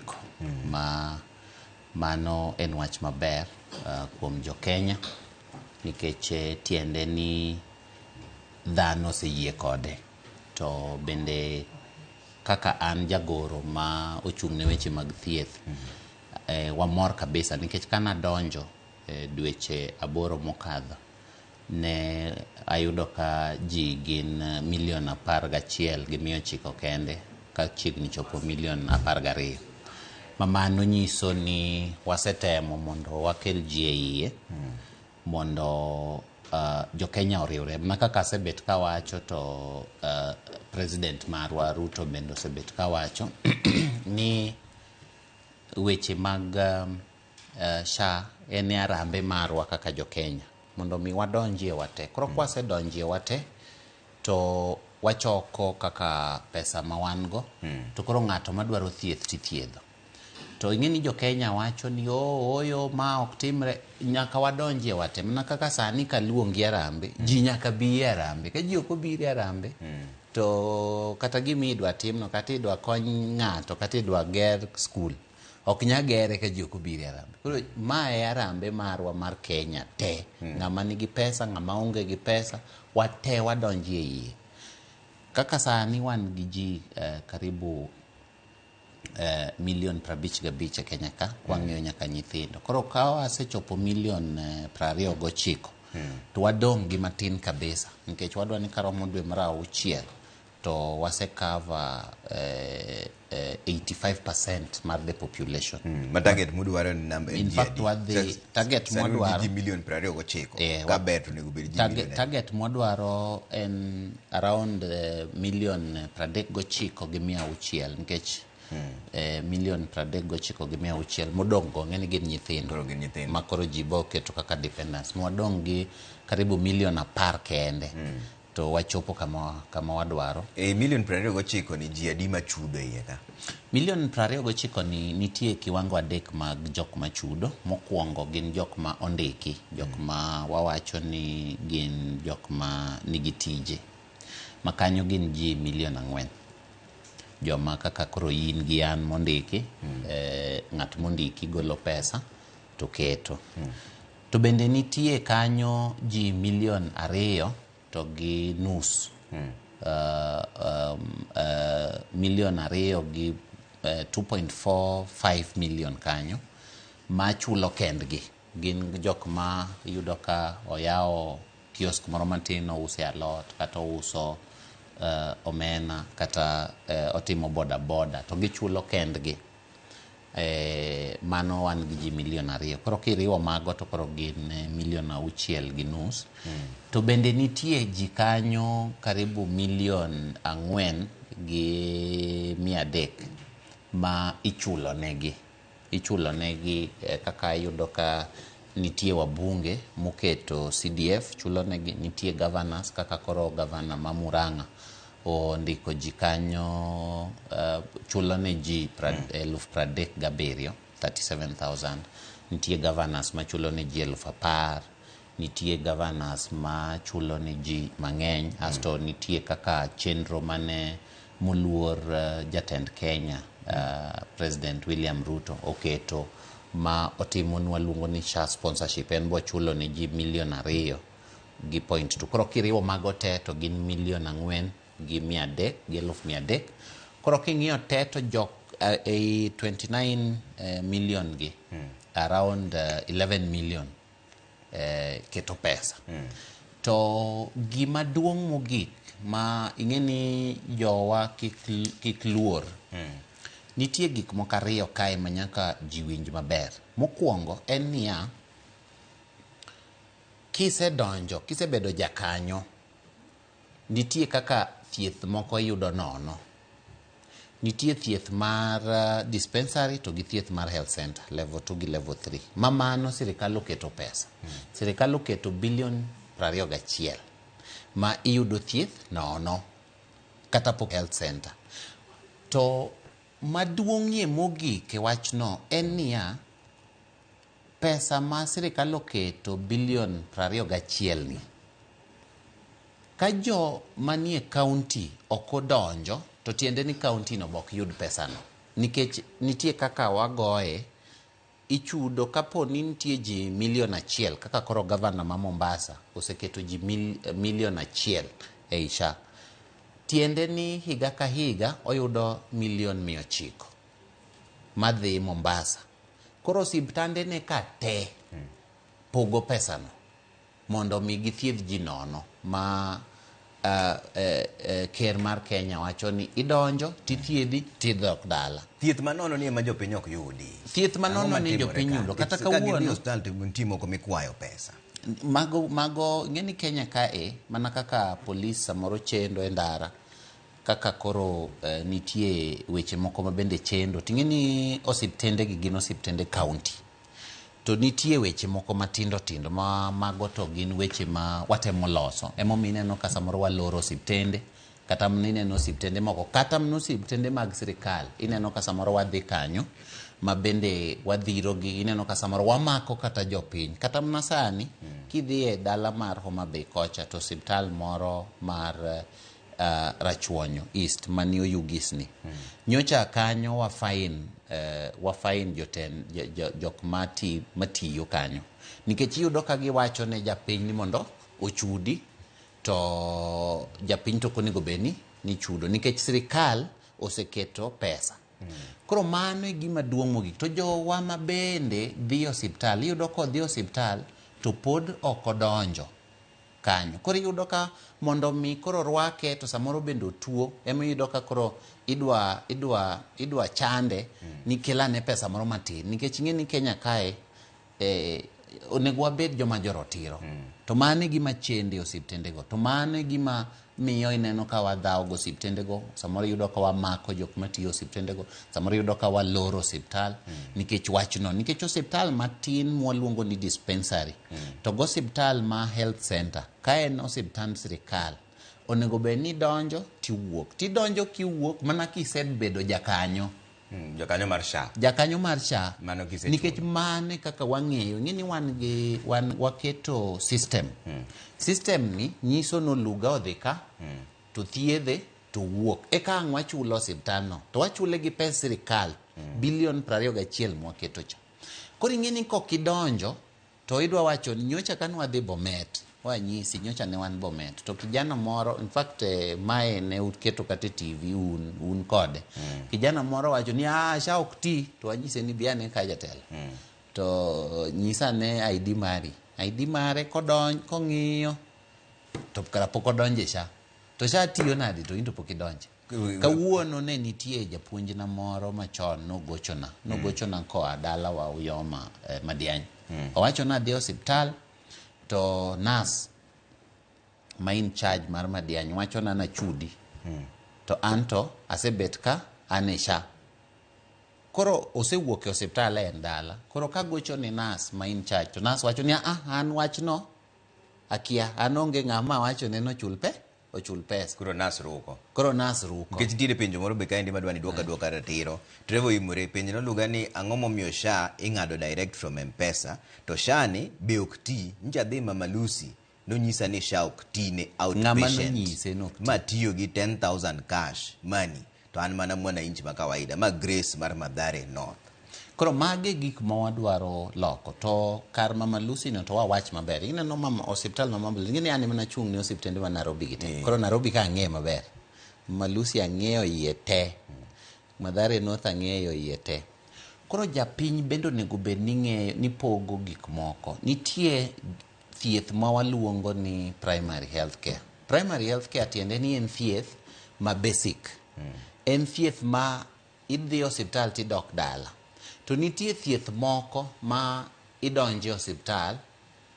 ma mano en wach maber kuom jo Kenya nikech tiende ni dhano oseyie kode to bende kaka an jagoro ma ochung' ne weche mag thieth wamor kabisa nikech kana donjo dweche 8 mokadho ne ayudo ka ji gin milion 11,900 kende ka chiegni chopo milion 12. Ma mano nyiso ni wasetemo mondo wakel ji e iye mondo jo Kenya oriwre. Mana kaka asebet kawacho to President marwa Ruto bende osebet kawacho ni weche mag SHA en e arambe marwa kaka jo Kenya mondo mi wadonjie wate. Koro kwasedonjie wate to wachoko kaka pesa ma wan go to koro ng'ato madwaro thieth tithiedho. To ing'e ni jo Kenya wacho ni ooyo ma ok timre, nyaka wadonjie wate. Mana kaka sani kaluongi arambe, ji nyaka bi e arambe. Ka ji ok obiro e arambe to kata gima idwa timno, kata idwa kony ng'ato, kata idwa ger skul, ok nya gere ka ji ok obiro e arambe. Koro ma e arambe marwa mar Kenya te. Ng'ama nigi pesa, ng'ama onge gi pesa, wate wadonjie iye. Kaka sani wan gi ji karibu milion 55 e Kenya ka, wang'iyo nyaka nyithindo. Koro ka wasechopo milion 29 to wadong' gi matin kabisa nikech wadwa ni karomo dwe mar 6 to wasekava 85% mar the population. Ma target mudwaro ni namba In fact, wadhi target mwadwaro ji milion 29 ka ber to onego bed ji milion target mwadwaro en around milion 39,600 nikech milion 39,600 modong' go ng'eni gin nyithindo ma koro ji bo keto kaka dependents. Mwadong' gi karibu milion 10 kende to wachopo kama wadwaro. Milion 29 ni ji adi machudo iye ka? Milion 29 ni nitie kiwango 3 mag jok machudo. Mokwongo gin jok ma ondiki, jok ma wawacho ni gin jok ma nigi tije. Ma kanyo gin ji milion 4. Joma kaka koro in gi an mondiki, ng'at mondiki golo pesa to keto. To bende nitie kanyo ji milion 2.5. Milion 2 gi 2.45 million kanyo ma chulo kendgi. Gin jok ma iyudo ka oyawo kiosk moro matin, ouso alot kata ouso omena kata otimo boda boda to gichulo kendgi. Mano wan gi ji milion 2. Koro kiriwo mago to koro gin milion 6.5. To bende nitie ji kanyo karibu milion 4,300 ma ichulo negi. Ichulo negi kaka iyudo ka nitie wabunge moketo CDF chulo negi, nitie governors kaka koro governor ma Murang'a Ondiko ji kanyo chulo ne ji 37,000, 37,000. Nitie governors machulo ne ji 10,000, nitie governors machulo ne ji mang'eny. Asto nitie kaka chenro mane moluor jatend Kenya President William Ruto oketo ma otimonwa luongo ni SHA sponsorship, en bo chulo ne ji milion 2 gi point 2. Koro kiriwo mago te to gin milion 4 gi 300 gi 300,000. Koro king'iyo te to jok ei 29 million gi around 11 million keto pesa. To gima duong' mogik ma ing'e ni jowa kik luor, nitie gik moko ariyo kae ma nyaka ji winj maber. Mokwongo en niya, kisedonjo, kisebedo jakanyo, nitie kaka thieth moko iyudo nono. Nitie thieth mar dispensary to gi thieth mar health center level 2 gi level 3. Ma mano sirikal oketo pesa. Sirikal oketo bilion 21 ma iyudo thieth nono kata pok health center. To maduong'ie mogik e wachno en niya, pesa ma sirikal oketo bilion 21 ni, ka jo manie county ok odonjo, to tiende ni county no bok yud pesano. Nikech nitie kaka wagoye, ichudo kapo ni nitie ji milion 1, kaka koro gavana ma Mombasa oseketo ji milion 1 ei SHA. Tiende ni higa ka higa oyudo milion 900 madhi Mombasa. Koro osiptande ne ka te pogo pesano mondo mi githiedh ji nono ma ker mar Kenya wacho ni idonjo tithiedhi tidok dala. Thieth manono ni ema jopiny ok yudi. Thieth manono ni jopiny yudo kata kawuono. Ka gidhi osiptal to nitie moko mikwayo pesa. Mago ing'e ni Kenya kae mana kaka polis samoro chendo e ndara, kaka koro nitie weche moko ma bende chendo. Ting'e ni osiptende gi gin osiptende county. To nitie weche moko matindo tindo ma mago to gin weche ma watemo loso. Emomiyo ineno ka samoro waloro osiptende, kata ineno osiptende moko, kata mana osiptende mag sirikal, ineno ka samoro wadhi kanyo ma bende wadhiro gi, ineno ka samoro wamako kata jopiny. Kata mana sani, kidhi e dala mar Homa Bay kocha to osiptal moro mar Rachuonyo East mani Oyugis ni. Nyocha kanyo wafain jotend jok matiyo kanyo. Nikech iyudo ka giwacho ne japiny ni mondo ochudi, to japiny to ok onego bed ni chudo nikech sirikal oseketo pesa. Koro mano e gima duong' mogik. To jowa ma bende dhi osiptal, iyudo ka odhi osiptal to pod ok odonjo kanyo. Koro iyudo ka mondo mi koro rwake to samoro bende otuo, ema iyudo ka koro idwa chande ni kelane pesa moro matin. Nikech ing'e ni Kenya kae onego wabed joma jorotiro. To mano e gima chende osiptendego. To mano e gima miyo ineno ka wadhawo go osiptendego. Samoro iyudo ka wamako jok matiyo osiptendego. Samoro iyudo ka waloro osiptal nikech wachno. Nikech osiptal matin mwaluongo ni dispensary. To go osiptal ma health center, ka en osiptand sirikal, onego bed ni idonjo tiwuok. Tidonjo kiwuok mana kisebedo jakanyo. Jakanyo mar SHA. Jakanyo mar SHA. Nikech mane kaka wang'eyo, ing'e ni wan gi waketo system. System ni nyiso no Oluga odhi ka, to thiedhe to wuok. Eka ang' wachulo osiptal no, to wachule gi pes sirikal bilion 21 mwaketo cha. Koro ing'e ni kok idonjo to idwa wacho ni nyocha kane wadhi Bomet, wanyisi nyocha ne wan Bomet, to kijana moro, in fact mae ne uketo kata e TV un kode. Kijana moro wacho ni SHA ok ti, to wanyise ni bi ane ka jatelo. To nyisa ane ID mari. ID mare kong'iyo to kara pok odonjo e SHA. To SHA tiyo nade to in to pok idonje. Kawuono ne nitie japuonjna moro machon nogochona. Nogochona koa dalawa Uyoma Madiany. Owacho ni adhi e osiptal to nurse ma in charge mar Madiany wachona nachudi. To anto asebet ka an e SHA. Koro osewuok e osiptal en dala. Koro kagocho ni nurse ma in charge to nurse wacho ni an wachno akia, an onge ng'ama wacho ne nochul ochul pesa. Koro nas ruko. Koro nas ruko. Nikech nitiere penjo moro be kaendi madwa ni duoka duoka ratiro. Trevor Imore penjo noluga ni ang'o momiyo SHA ing'ado direct from M-Pesa to SHA ni be ok ti. Nyocha adhi Mama Lucy nonyisa ni SHA ok ti ne Ng'ama outpatient. nonyise ni ok ti? Ma tiyo gi 10,000 cash money to an mana mwananchi ma kawaida ma Grace mar Mathare North. Koro magi e gik ma wadwaro loko to kar Mama Lucy no to wawach maber. Ineno mama osiptal ma Mama Lucy, ing'e ni an ema nachung' ne osiptende ma Nairobi gi te. Koro Nairobi ka ang'eyo maber. Mama Lucy ang'eyo iye te. Mathare North ang'eyo iye te. Koro japiny bende onego bed ni ng'eyo ni pogo gik moko. Nitie thieth ma waluongo ni primary health care. Primary health care tiende ni en thieth ma basic. En thieth ma idhi osiptal tidok dala. To nitie thieth moko ma idonje osiptal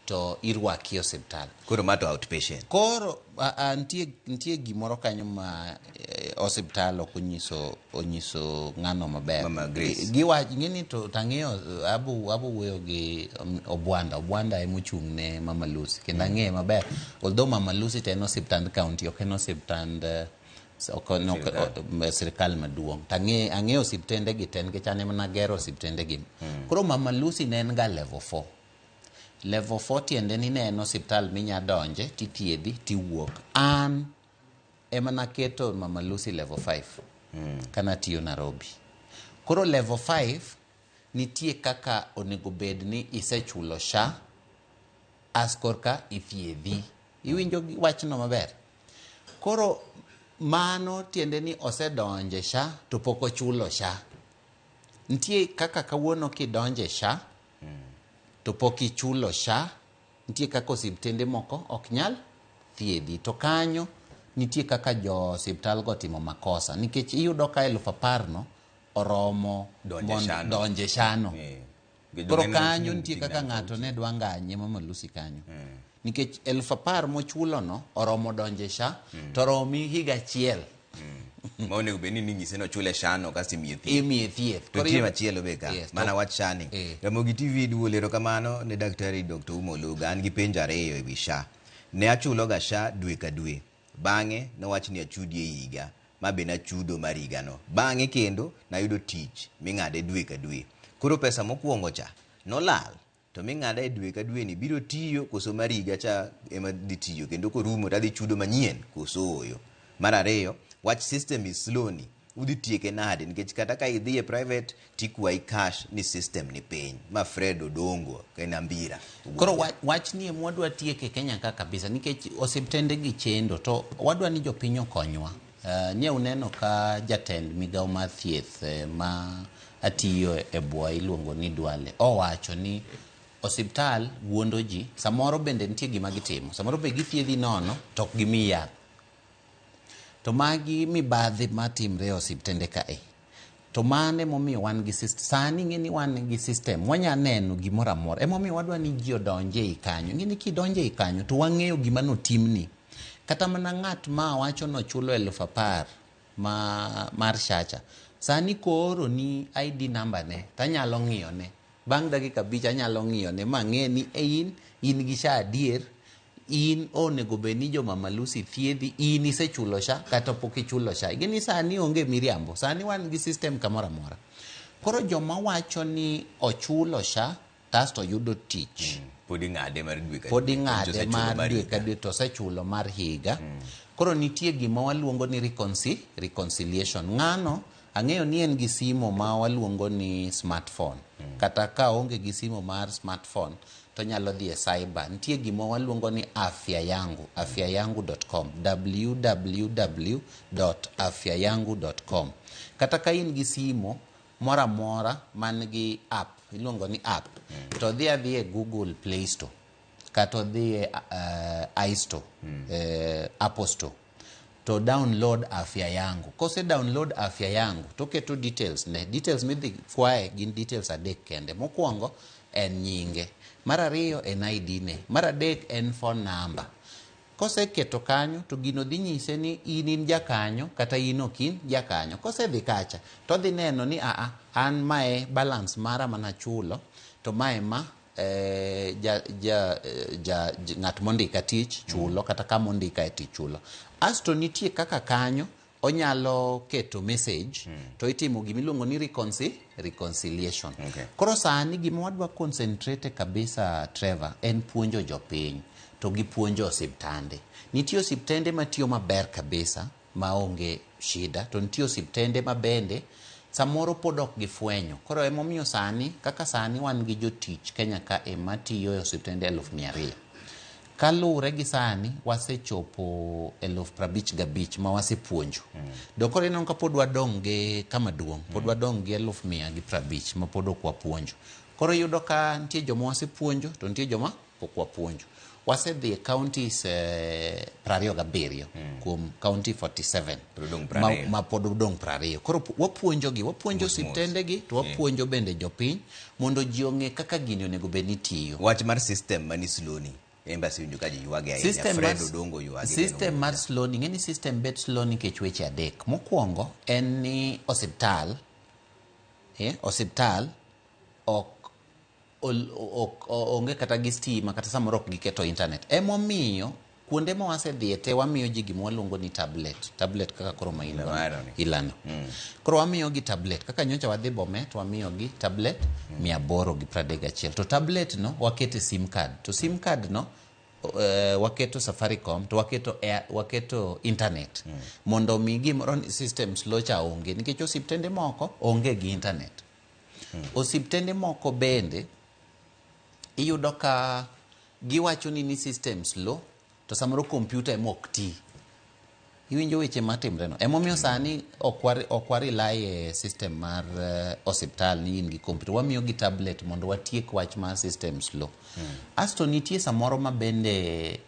to irwaki e osiptal. Koro ma to outpatient. Koro a, nitie gimoro kanyo ma osiptal ok onyiso onyiso ng'ano maber. Mama Grace. Giwach ng'eni to tang'eyo abu wuoyo gi Obwanda. Obwanda ema ochung' ne Mama Lucy kendo ang'eye maber. Although Mama Lucy to en osiptand county ok en osiptand ok en sirikal maduong'. To ang'eyo osiptende gi te nikech an ema nagero osiptende gi. Koro Mama Lucy ne en ga level 4. Level 4 tiende ni ne en osiptal minya donje tithiedhi tiwuok. An ema naketo Mama Lucy level 5 kana tiyo Nairobi. Koro level 5 nitie kaka onego bed ni isechulo SHA as korka ithiedhi. Iwinjo wachno maber? Koro mano tiende ni osedonje SHA to pok ochulo SHA. Nitie kaka kawuono kidonje SHA to pok ichulo SHA, nitie kaka osiptende moko ok nyal thiedhi. To kanyo nitie kaka jo osiptal go timo makosa nikech iyudo ka 10,000 no oromo Donje SHA no. donje SHA no. Gi Koro jong'eny kanyo ne nitie nitie kaka ng'ato ne dwa nganye Mama Lucy kanyo. Nikech 10,000 mochulo no oromo donje SHA to oromi higa achiel. Ma onego bed ni ning'ise ni ochule SHA no kasto imiye thieth. Imiye thieth. To Koro nitie machielo be ka, Yes, mana wach SHA ni. Ramogi TV duol erokamano ne Daktari Dr. Uma Oluga. An gi penjo ariyo ewi SHA. Ne achulo ga SHA dwe ka dwe. Bang'e nowach ni achudi e higa, ma be nachudo mar higano. Bang'e kendo nayudo tich ming'ade dwe ka dwe. Koro pesa mokwongo cha nolal, to ming'ada e dwe ka dwe ni biro tiyo koso mar higa cha ema dhi tiyo kendo korumo to adhi chudo manyien koso ooyo. Mar ariyo, wach system is slow ni udhi tieke nade nikech kata ka idhi e private tikwayi cash ni system ni piny. Ma Fred Odongo en Ambira. Koro wach ni ema wadwa tieke Kenya ka kabisa nikech osiptende gi chendo to wadwa ni jopiny okonywa. Nye uneno ka jatend migawo mar thieth ma atiyo e bwoye iluongo ni Duale owacho ni osiptal wuondo ji, samoro bende nitie gima gitimo, samoro be githiedhi nono to ok gimiyi yath. To magi mibadhi matimre e osiptende kae. To mano emomiyo wan gi system. Sani ing'e ni wan gi system, wanya neno gimoro amora. Emomiyo wadwa ni ji odonj ei kanyo. Ing'e ni kidonjo ei kanyo to wang'eyo gima notimni. Kata mana ng'at ma wacho nochulo 10,000 ma mar SHA cha. Sani kooro ni ID number ne tanyalo ng'iyo ne. Bang' dakika 5 anyalo ng'iyo ne mang'e ni in gi SHA adier. In onego bed ni jo Mama Lucy thiedhi, in isechulo SHA kata pok ichulo SHA. Ing'e ni sani onge miriambo, sani wan gi system kamoro amora. Koro joma wacho ni ochulo SHA kasto oyudo tich. Pod ing'ade mar dwe ka Pod dwe. ing'ade Osechulo mar mar dwe higa. ka dwe to osechulo mar higa. Koro nitie gima waluongo ni reconciliation. Ng'ano ang'eyo ni en gi simo ma waluongo ni smartphone. Kata ka onge gi simo mar smartphone to nyalo dhi e cyber. Nitie gima waluongo ni Afya Yangu, afyayangu.com, www.afyayangu.com. Kata ka in gi simo moro amora man gi app, iluongo ni app, to dhi adhi e Google Play Store kata odhi e iStore, Apple Store, to download Afya Yangu. Kose download Afya Yangu, to keto details ne. Details midhi kwaye gin details adek kende. Mokwongo en nyinge, mar ariyo en ID ne, mar adek en phone number. Koseketo kanyo to gino dhi nyise ni in jakanyo kata in ok in jakanyo. Kosedhi kacha to odhi neno ni aa an mae balance mara manachulo to mae ma eh, ja, ja, ja, ja, ng'at mondika tich chulo kata kama ondika e tich chulo. Asto nitie kaka kanyo onyalo keto message to itimo gimiluongo ni reconciliation. Koro sani gima wadwa concentrate kabisa Trevor en puonjo jopiny to gi puonjo osiptande. Nitie osiptende matiyo maber kabisa maonge shida to nitie osiptende mabende samoro pod ok gifwenyo. Koro emomiyo sani kaka sani wan gi jotich Kenya ka e matiyo e osiptende 200,000. Kaluwore gi sani wasechopo 55,000 ma wasepuonjo. Do koro ineno ka pod wadong' gi kama duong', pod wadong' gi 150,000 ma pod ok wapuonjo. Koro iyudo ka nitie joma wasepuonjo to nitie joma pok wapuonjo. Wasedhi e counties 27 kuom county 47 ma pod odong' 20. Koro wapuonjogi, wapuonjo osiptendegi to wapuonjo bende jopiny mondo ji ong'e kaka gini onego bed ni tiyo. Wach mar system mani slow ni, en be asewinjo ka ji ywage ahinya. Fred Odongo ywage. System mar slow ni, ing'e ni system bet slow nikech weche adek. Mokwongo en ni osiptal, osiptal ok onge kata gi stima kata samoro ok giketo internet. Emomiyo kuonde ma wasedhiye te wamiyo ji gima waluongo ni tablet. Tablet kaka koro ma in ilando. Koro wamiyo gi tablet. Kaka nyocha wadhi Bomet wamiyo gi tablet 831. To tablet no wakete sim card. To sim card no waketo Safaricom to waketo waketo internet. Mondo mi gimoro ni system slow cha onge. Nikech osiptende moko onge gi internet. Osiptende moko bende iyudo ka giwacho ni system slow to samoro kompyuta ema ok ti. Iwinjo weche matimre no. Emomiyo sani ok wa rely e system mar osiptal ni in gi kompyuta. Wamiyo gi tablet mondo watiek wach mar system slow. Asto nitie samoro ma bende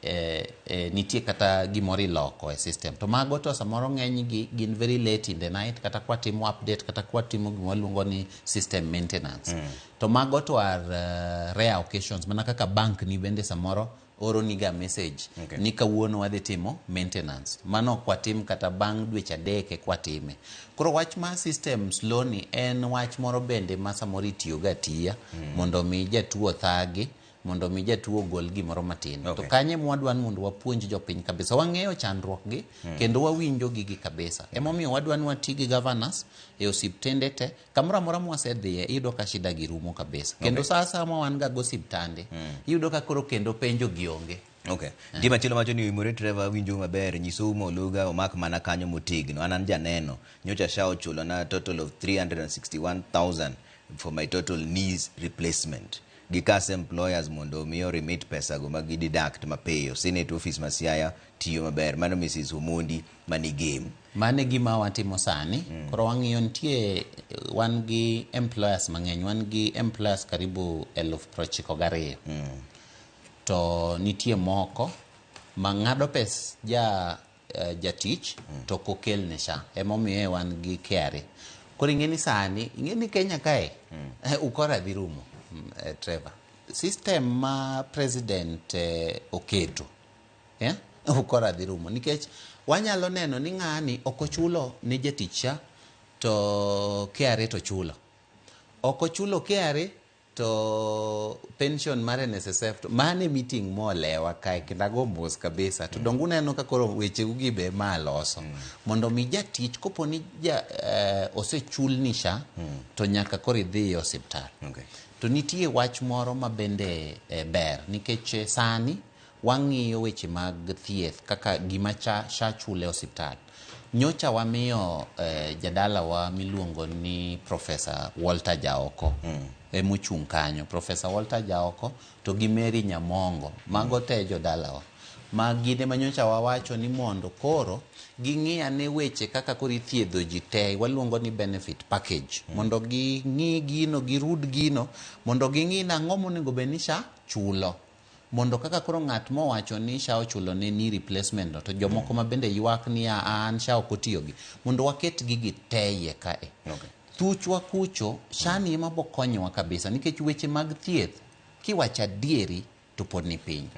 nitie kata gimoro iloko e system. To mago to samoro ng'eny gi gin very late in the night kata kwatimo update kata kwatimo gima waluongo ni system maintenance. To mago to are rare occasions. Mana kaka bank ni bende samoro oro niga message ni kawuono wadhi timo maintenance. Mano ok watim kata bang' dweche 3 eka watime. Koro wach mar system slow ni en wach moro bende ma samoro itiyogo atiya mondo mi jatuo othagi, mondo mi jatuo ogol gimoro matin. To kanye mwadwa ni mondo wapuonj jopiny kabisa. Wang'eyo chandruok gi kendo wawinjo gigi kabisa. Emomiyo wadwa ni wati gi governors e osiptende te. Kamoro amora mwasedhiye iyudo ka shida gi rumo kabisa. Kendo sa asaya ma wan ga go osiptande iyudo ka koro kendo penjo gi onge. Okay. Nitie machielo wacho ni Oimore Trevor winjo maber, nyiso Ouma Oluga omak mana kanyo motegno. An janeno, nyocha SHA ochulo na total of 361,000 for my total knees replacement. Gikase employers mondo omi remit pesa go ma gideduct mapiyo. Senate office ma Siaya tiyo maber. Mano Mrs. Omondi mani game. Mano e gima watimo sani. Koro wang'iyo nitie wan gi employers mang'eny. Wan gi employers karibu 92,000. To nitie moko ma ng'ado pes jatich to ok okel ne SHA. Emomiyo wan gi KRA. Koro ing'e ni sani, ing'e ni Kenya kae, ukora dhi rumo, Trevor. System ma president oketo, ukora dhi rumo. Nikech wanyalo neno ni ng'ani ok ochulo ne jatich SHA to KRA to chulo. Ok ochulo KRA to pension mar NSSF to mane meeting molewa kae kendo ago mos kabisa. To donge uneno ka koro weche ugi be ma loso. Mondo mi jatich kopo ni osechulni SHA to nyaka koro idhi e osiptal. To nitie wach moro ma bende ber nikech sani wang'iyo weche mag thieth kaka gima SHA chule e osiptal. Nyocha wamiyo jadalawa miluongo ni Professor Walter Jaoko emochung' kanyo. Professor Walter Jaoko to gi Mary Nyamongo, mago te jodalawa. Ma gin ema nyocha wawacho ni mondo koro ging'i ane weche kaka koro ithiedho ji te, waluongo ni benefit package. Mondo ging'i gino, girud gino, mondo ging'i nang'o monego bed ni SHA chulo. Mondo kaka koro ng'at mowacho ni SHA ochulo ne ni replacement no, to jomoko ma bende ywak ni an SHA ok otiyogi, mondo waket gigi te iye kae. Thuchwa kucho, SHA ni ema bokonyowa kabisa, nikech weche mag thieth, kiwacho adieri to pod ni piny.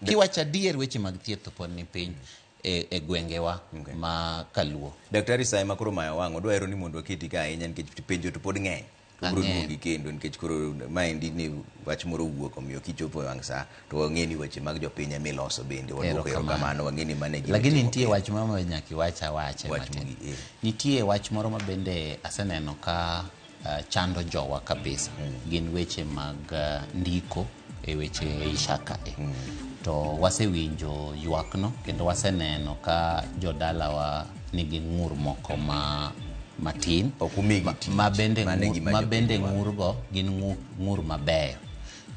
Kiwacho adier weche mag thieth to pod ni piny e gwengewa ma Kaluo. Daktari Saima koro mayo wang', odwa hero ni mondo waketi ka ahinya nikech penjo to pod ng'eny. Wabro Ang'eyo. duogi kendo nikech koro maendi ni wach moro wuok omiyo kichopo e wang' sa to wang'e ni weche mag jopiny ema iloso bende waduoko Erokamano. erokamano wang'e ni mano e gima Lakini itimo nitie wach moro ma nyaka iwach awache Wach matin. mogik, eh. Nitie wach moro ma bende aseneno ka chando jowa kabisa. Gin weche mag ndiko e weche ei SHA kae. To wasewinjo ywakno kendo waseneno ka jodalawa nigi ng'ur moko ma matin ma bende Mano e gima ma jopiny bende dwaro. ng'urgo gin ng'ur mabeyo.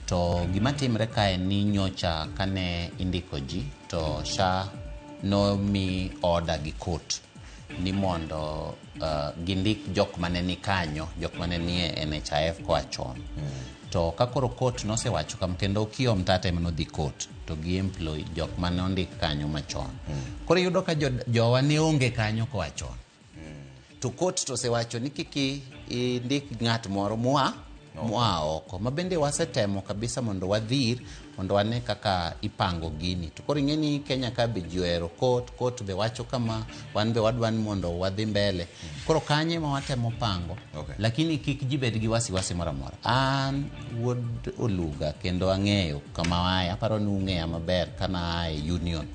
To gima timre kae ni nyocha kane indiko ji to SHA nomi order gi court ni mondo gindik jok mane ni kanyo, jok mane nie NHIF koa chon. To ka koro court nosewacho kam kendo Okiya Omtata ema nodhi court to gi employ jok mane ondik kanyo machon. Koro iyudo ka jowa ne onge kanyo koa chon. To court to osewacho ni kik indik ng'at moro moa oko ma bende wasetemo kabisa mondo wadhir mondo wane kaka ipango gini. To koro ing'e ni Kenya ka be ji ohero court, court be wacho kama, wan be wadwa ni mondo wadhi mbele. Koro kanye ma watemo pango. Lakini kik ji bed gi wasiwasi moro amora. An wuod Oluga kendo ang'eyo kama waaye, aparo ni ung'eya maber kana aa e union.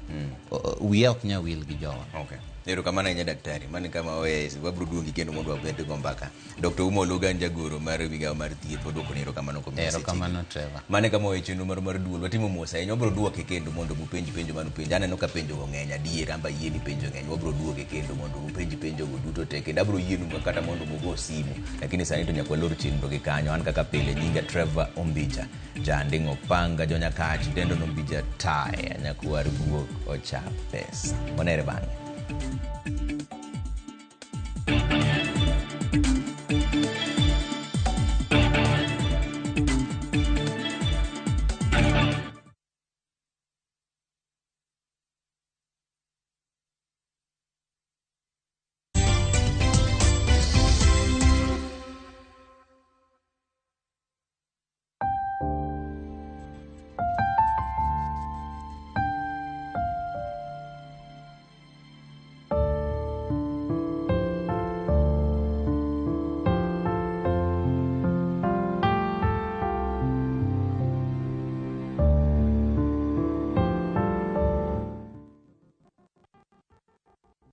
Wiya ok nyal wil gi jowa. Okay. Erokamano ahinya daktari. Mano e kama waweyo wabiro duogi kendo mondo wabed go mbaka. Dr. Uma Oluga en jagoro mar migawo mar thieth. Waduoko ni erokamano kuom miyo seche. Erokamano Trevor. Mano e kama waweyo chenro marwa mar duol. Watimo mos ahinya. Wabiro duoke kendo mondo mupenj penjo manu penjo. Aneno ka penjo go ng'eny adier. An be ayie ni penjo ng'eny. Wabiro duoke kendo mondo upenj penjo go duto te. Kendo abiro yienu kata mondo mugo simu. Lakini sani to nyaka walor chenro gi kanyo. An kaka pile nyinga Trevor Ombija. Janding' Opanga Jonyakach Dendo Nombija Taya Nyakwar Guok Ocha Pesa. Wanere bang'e.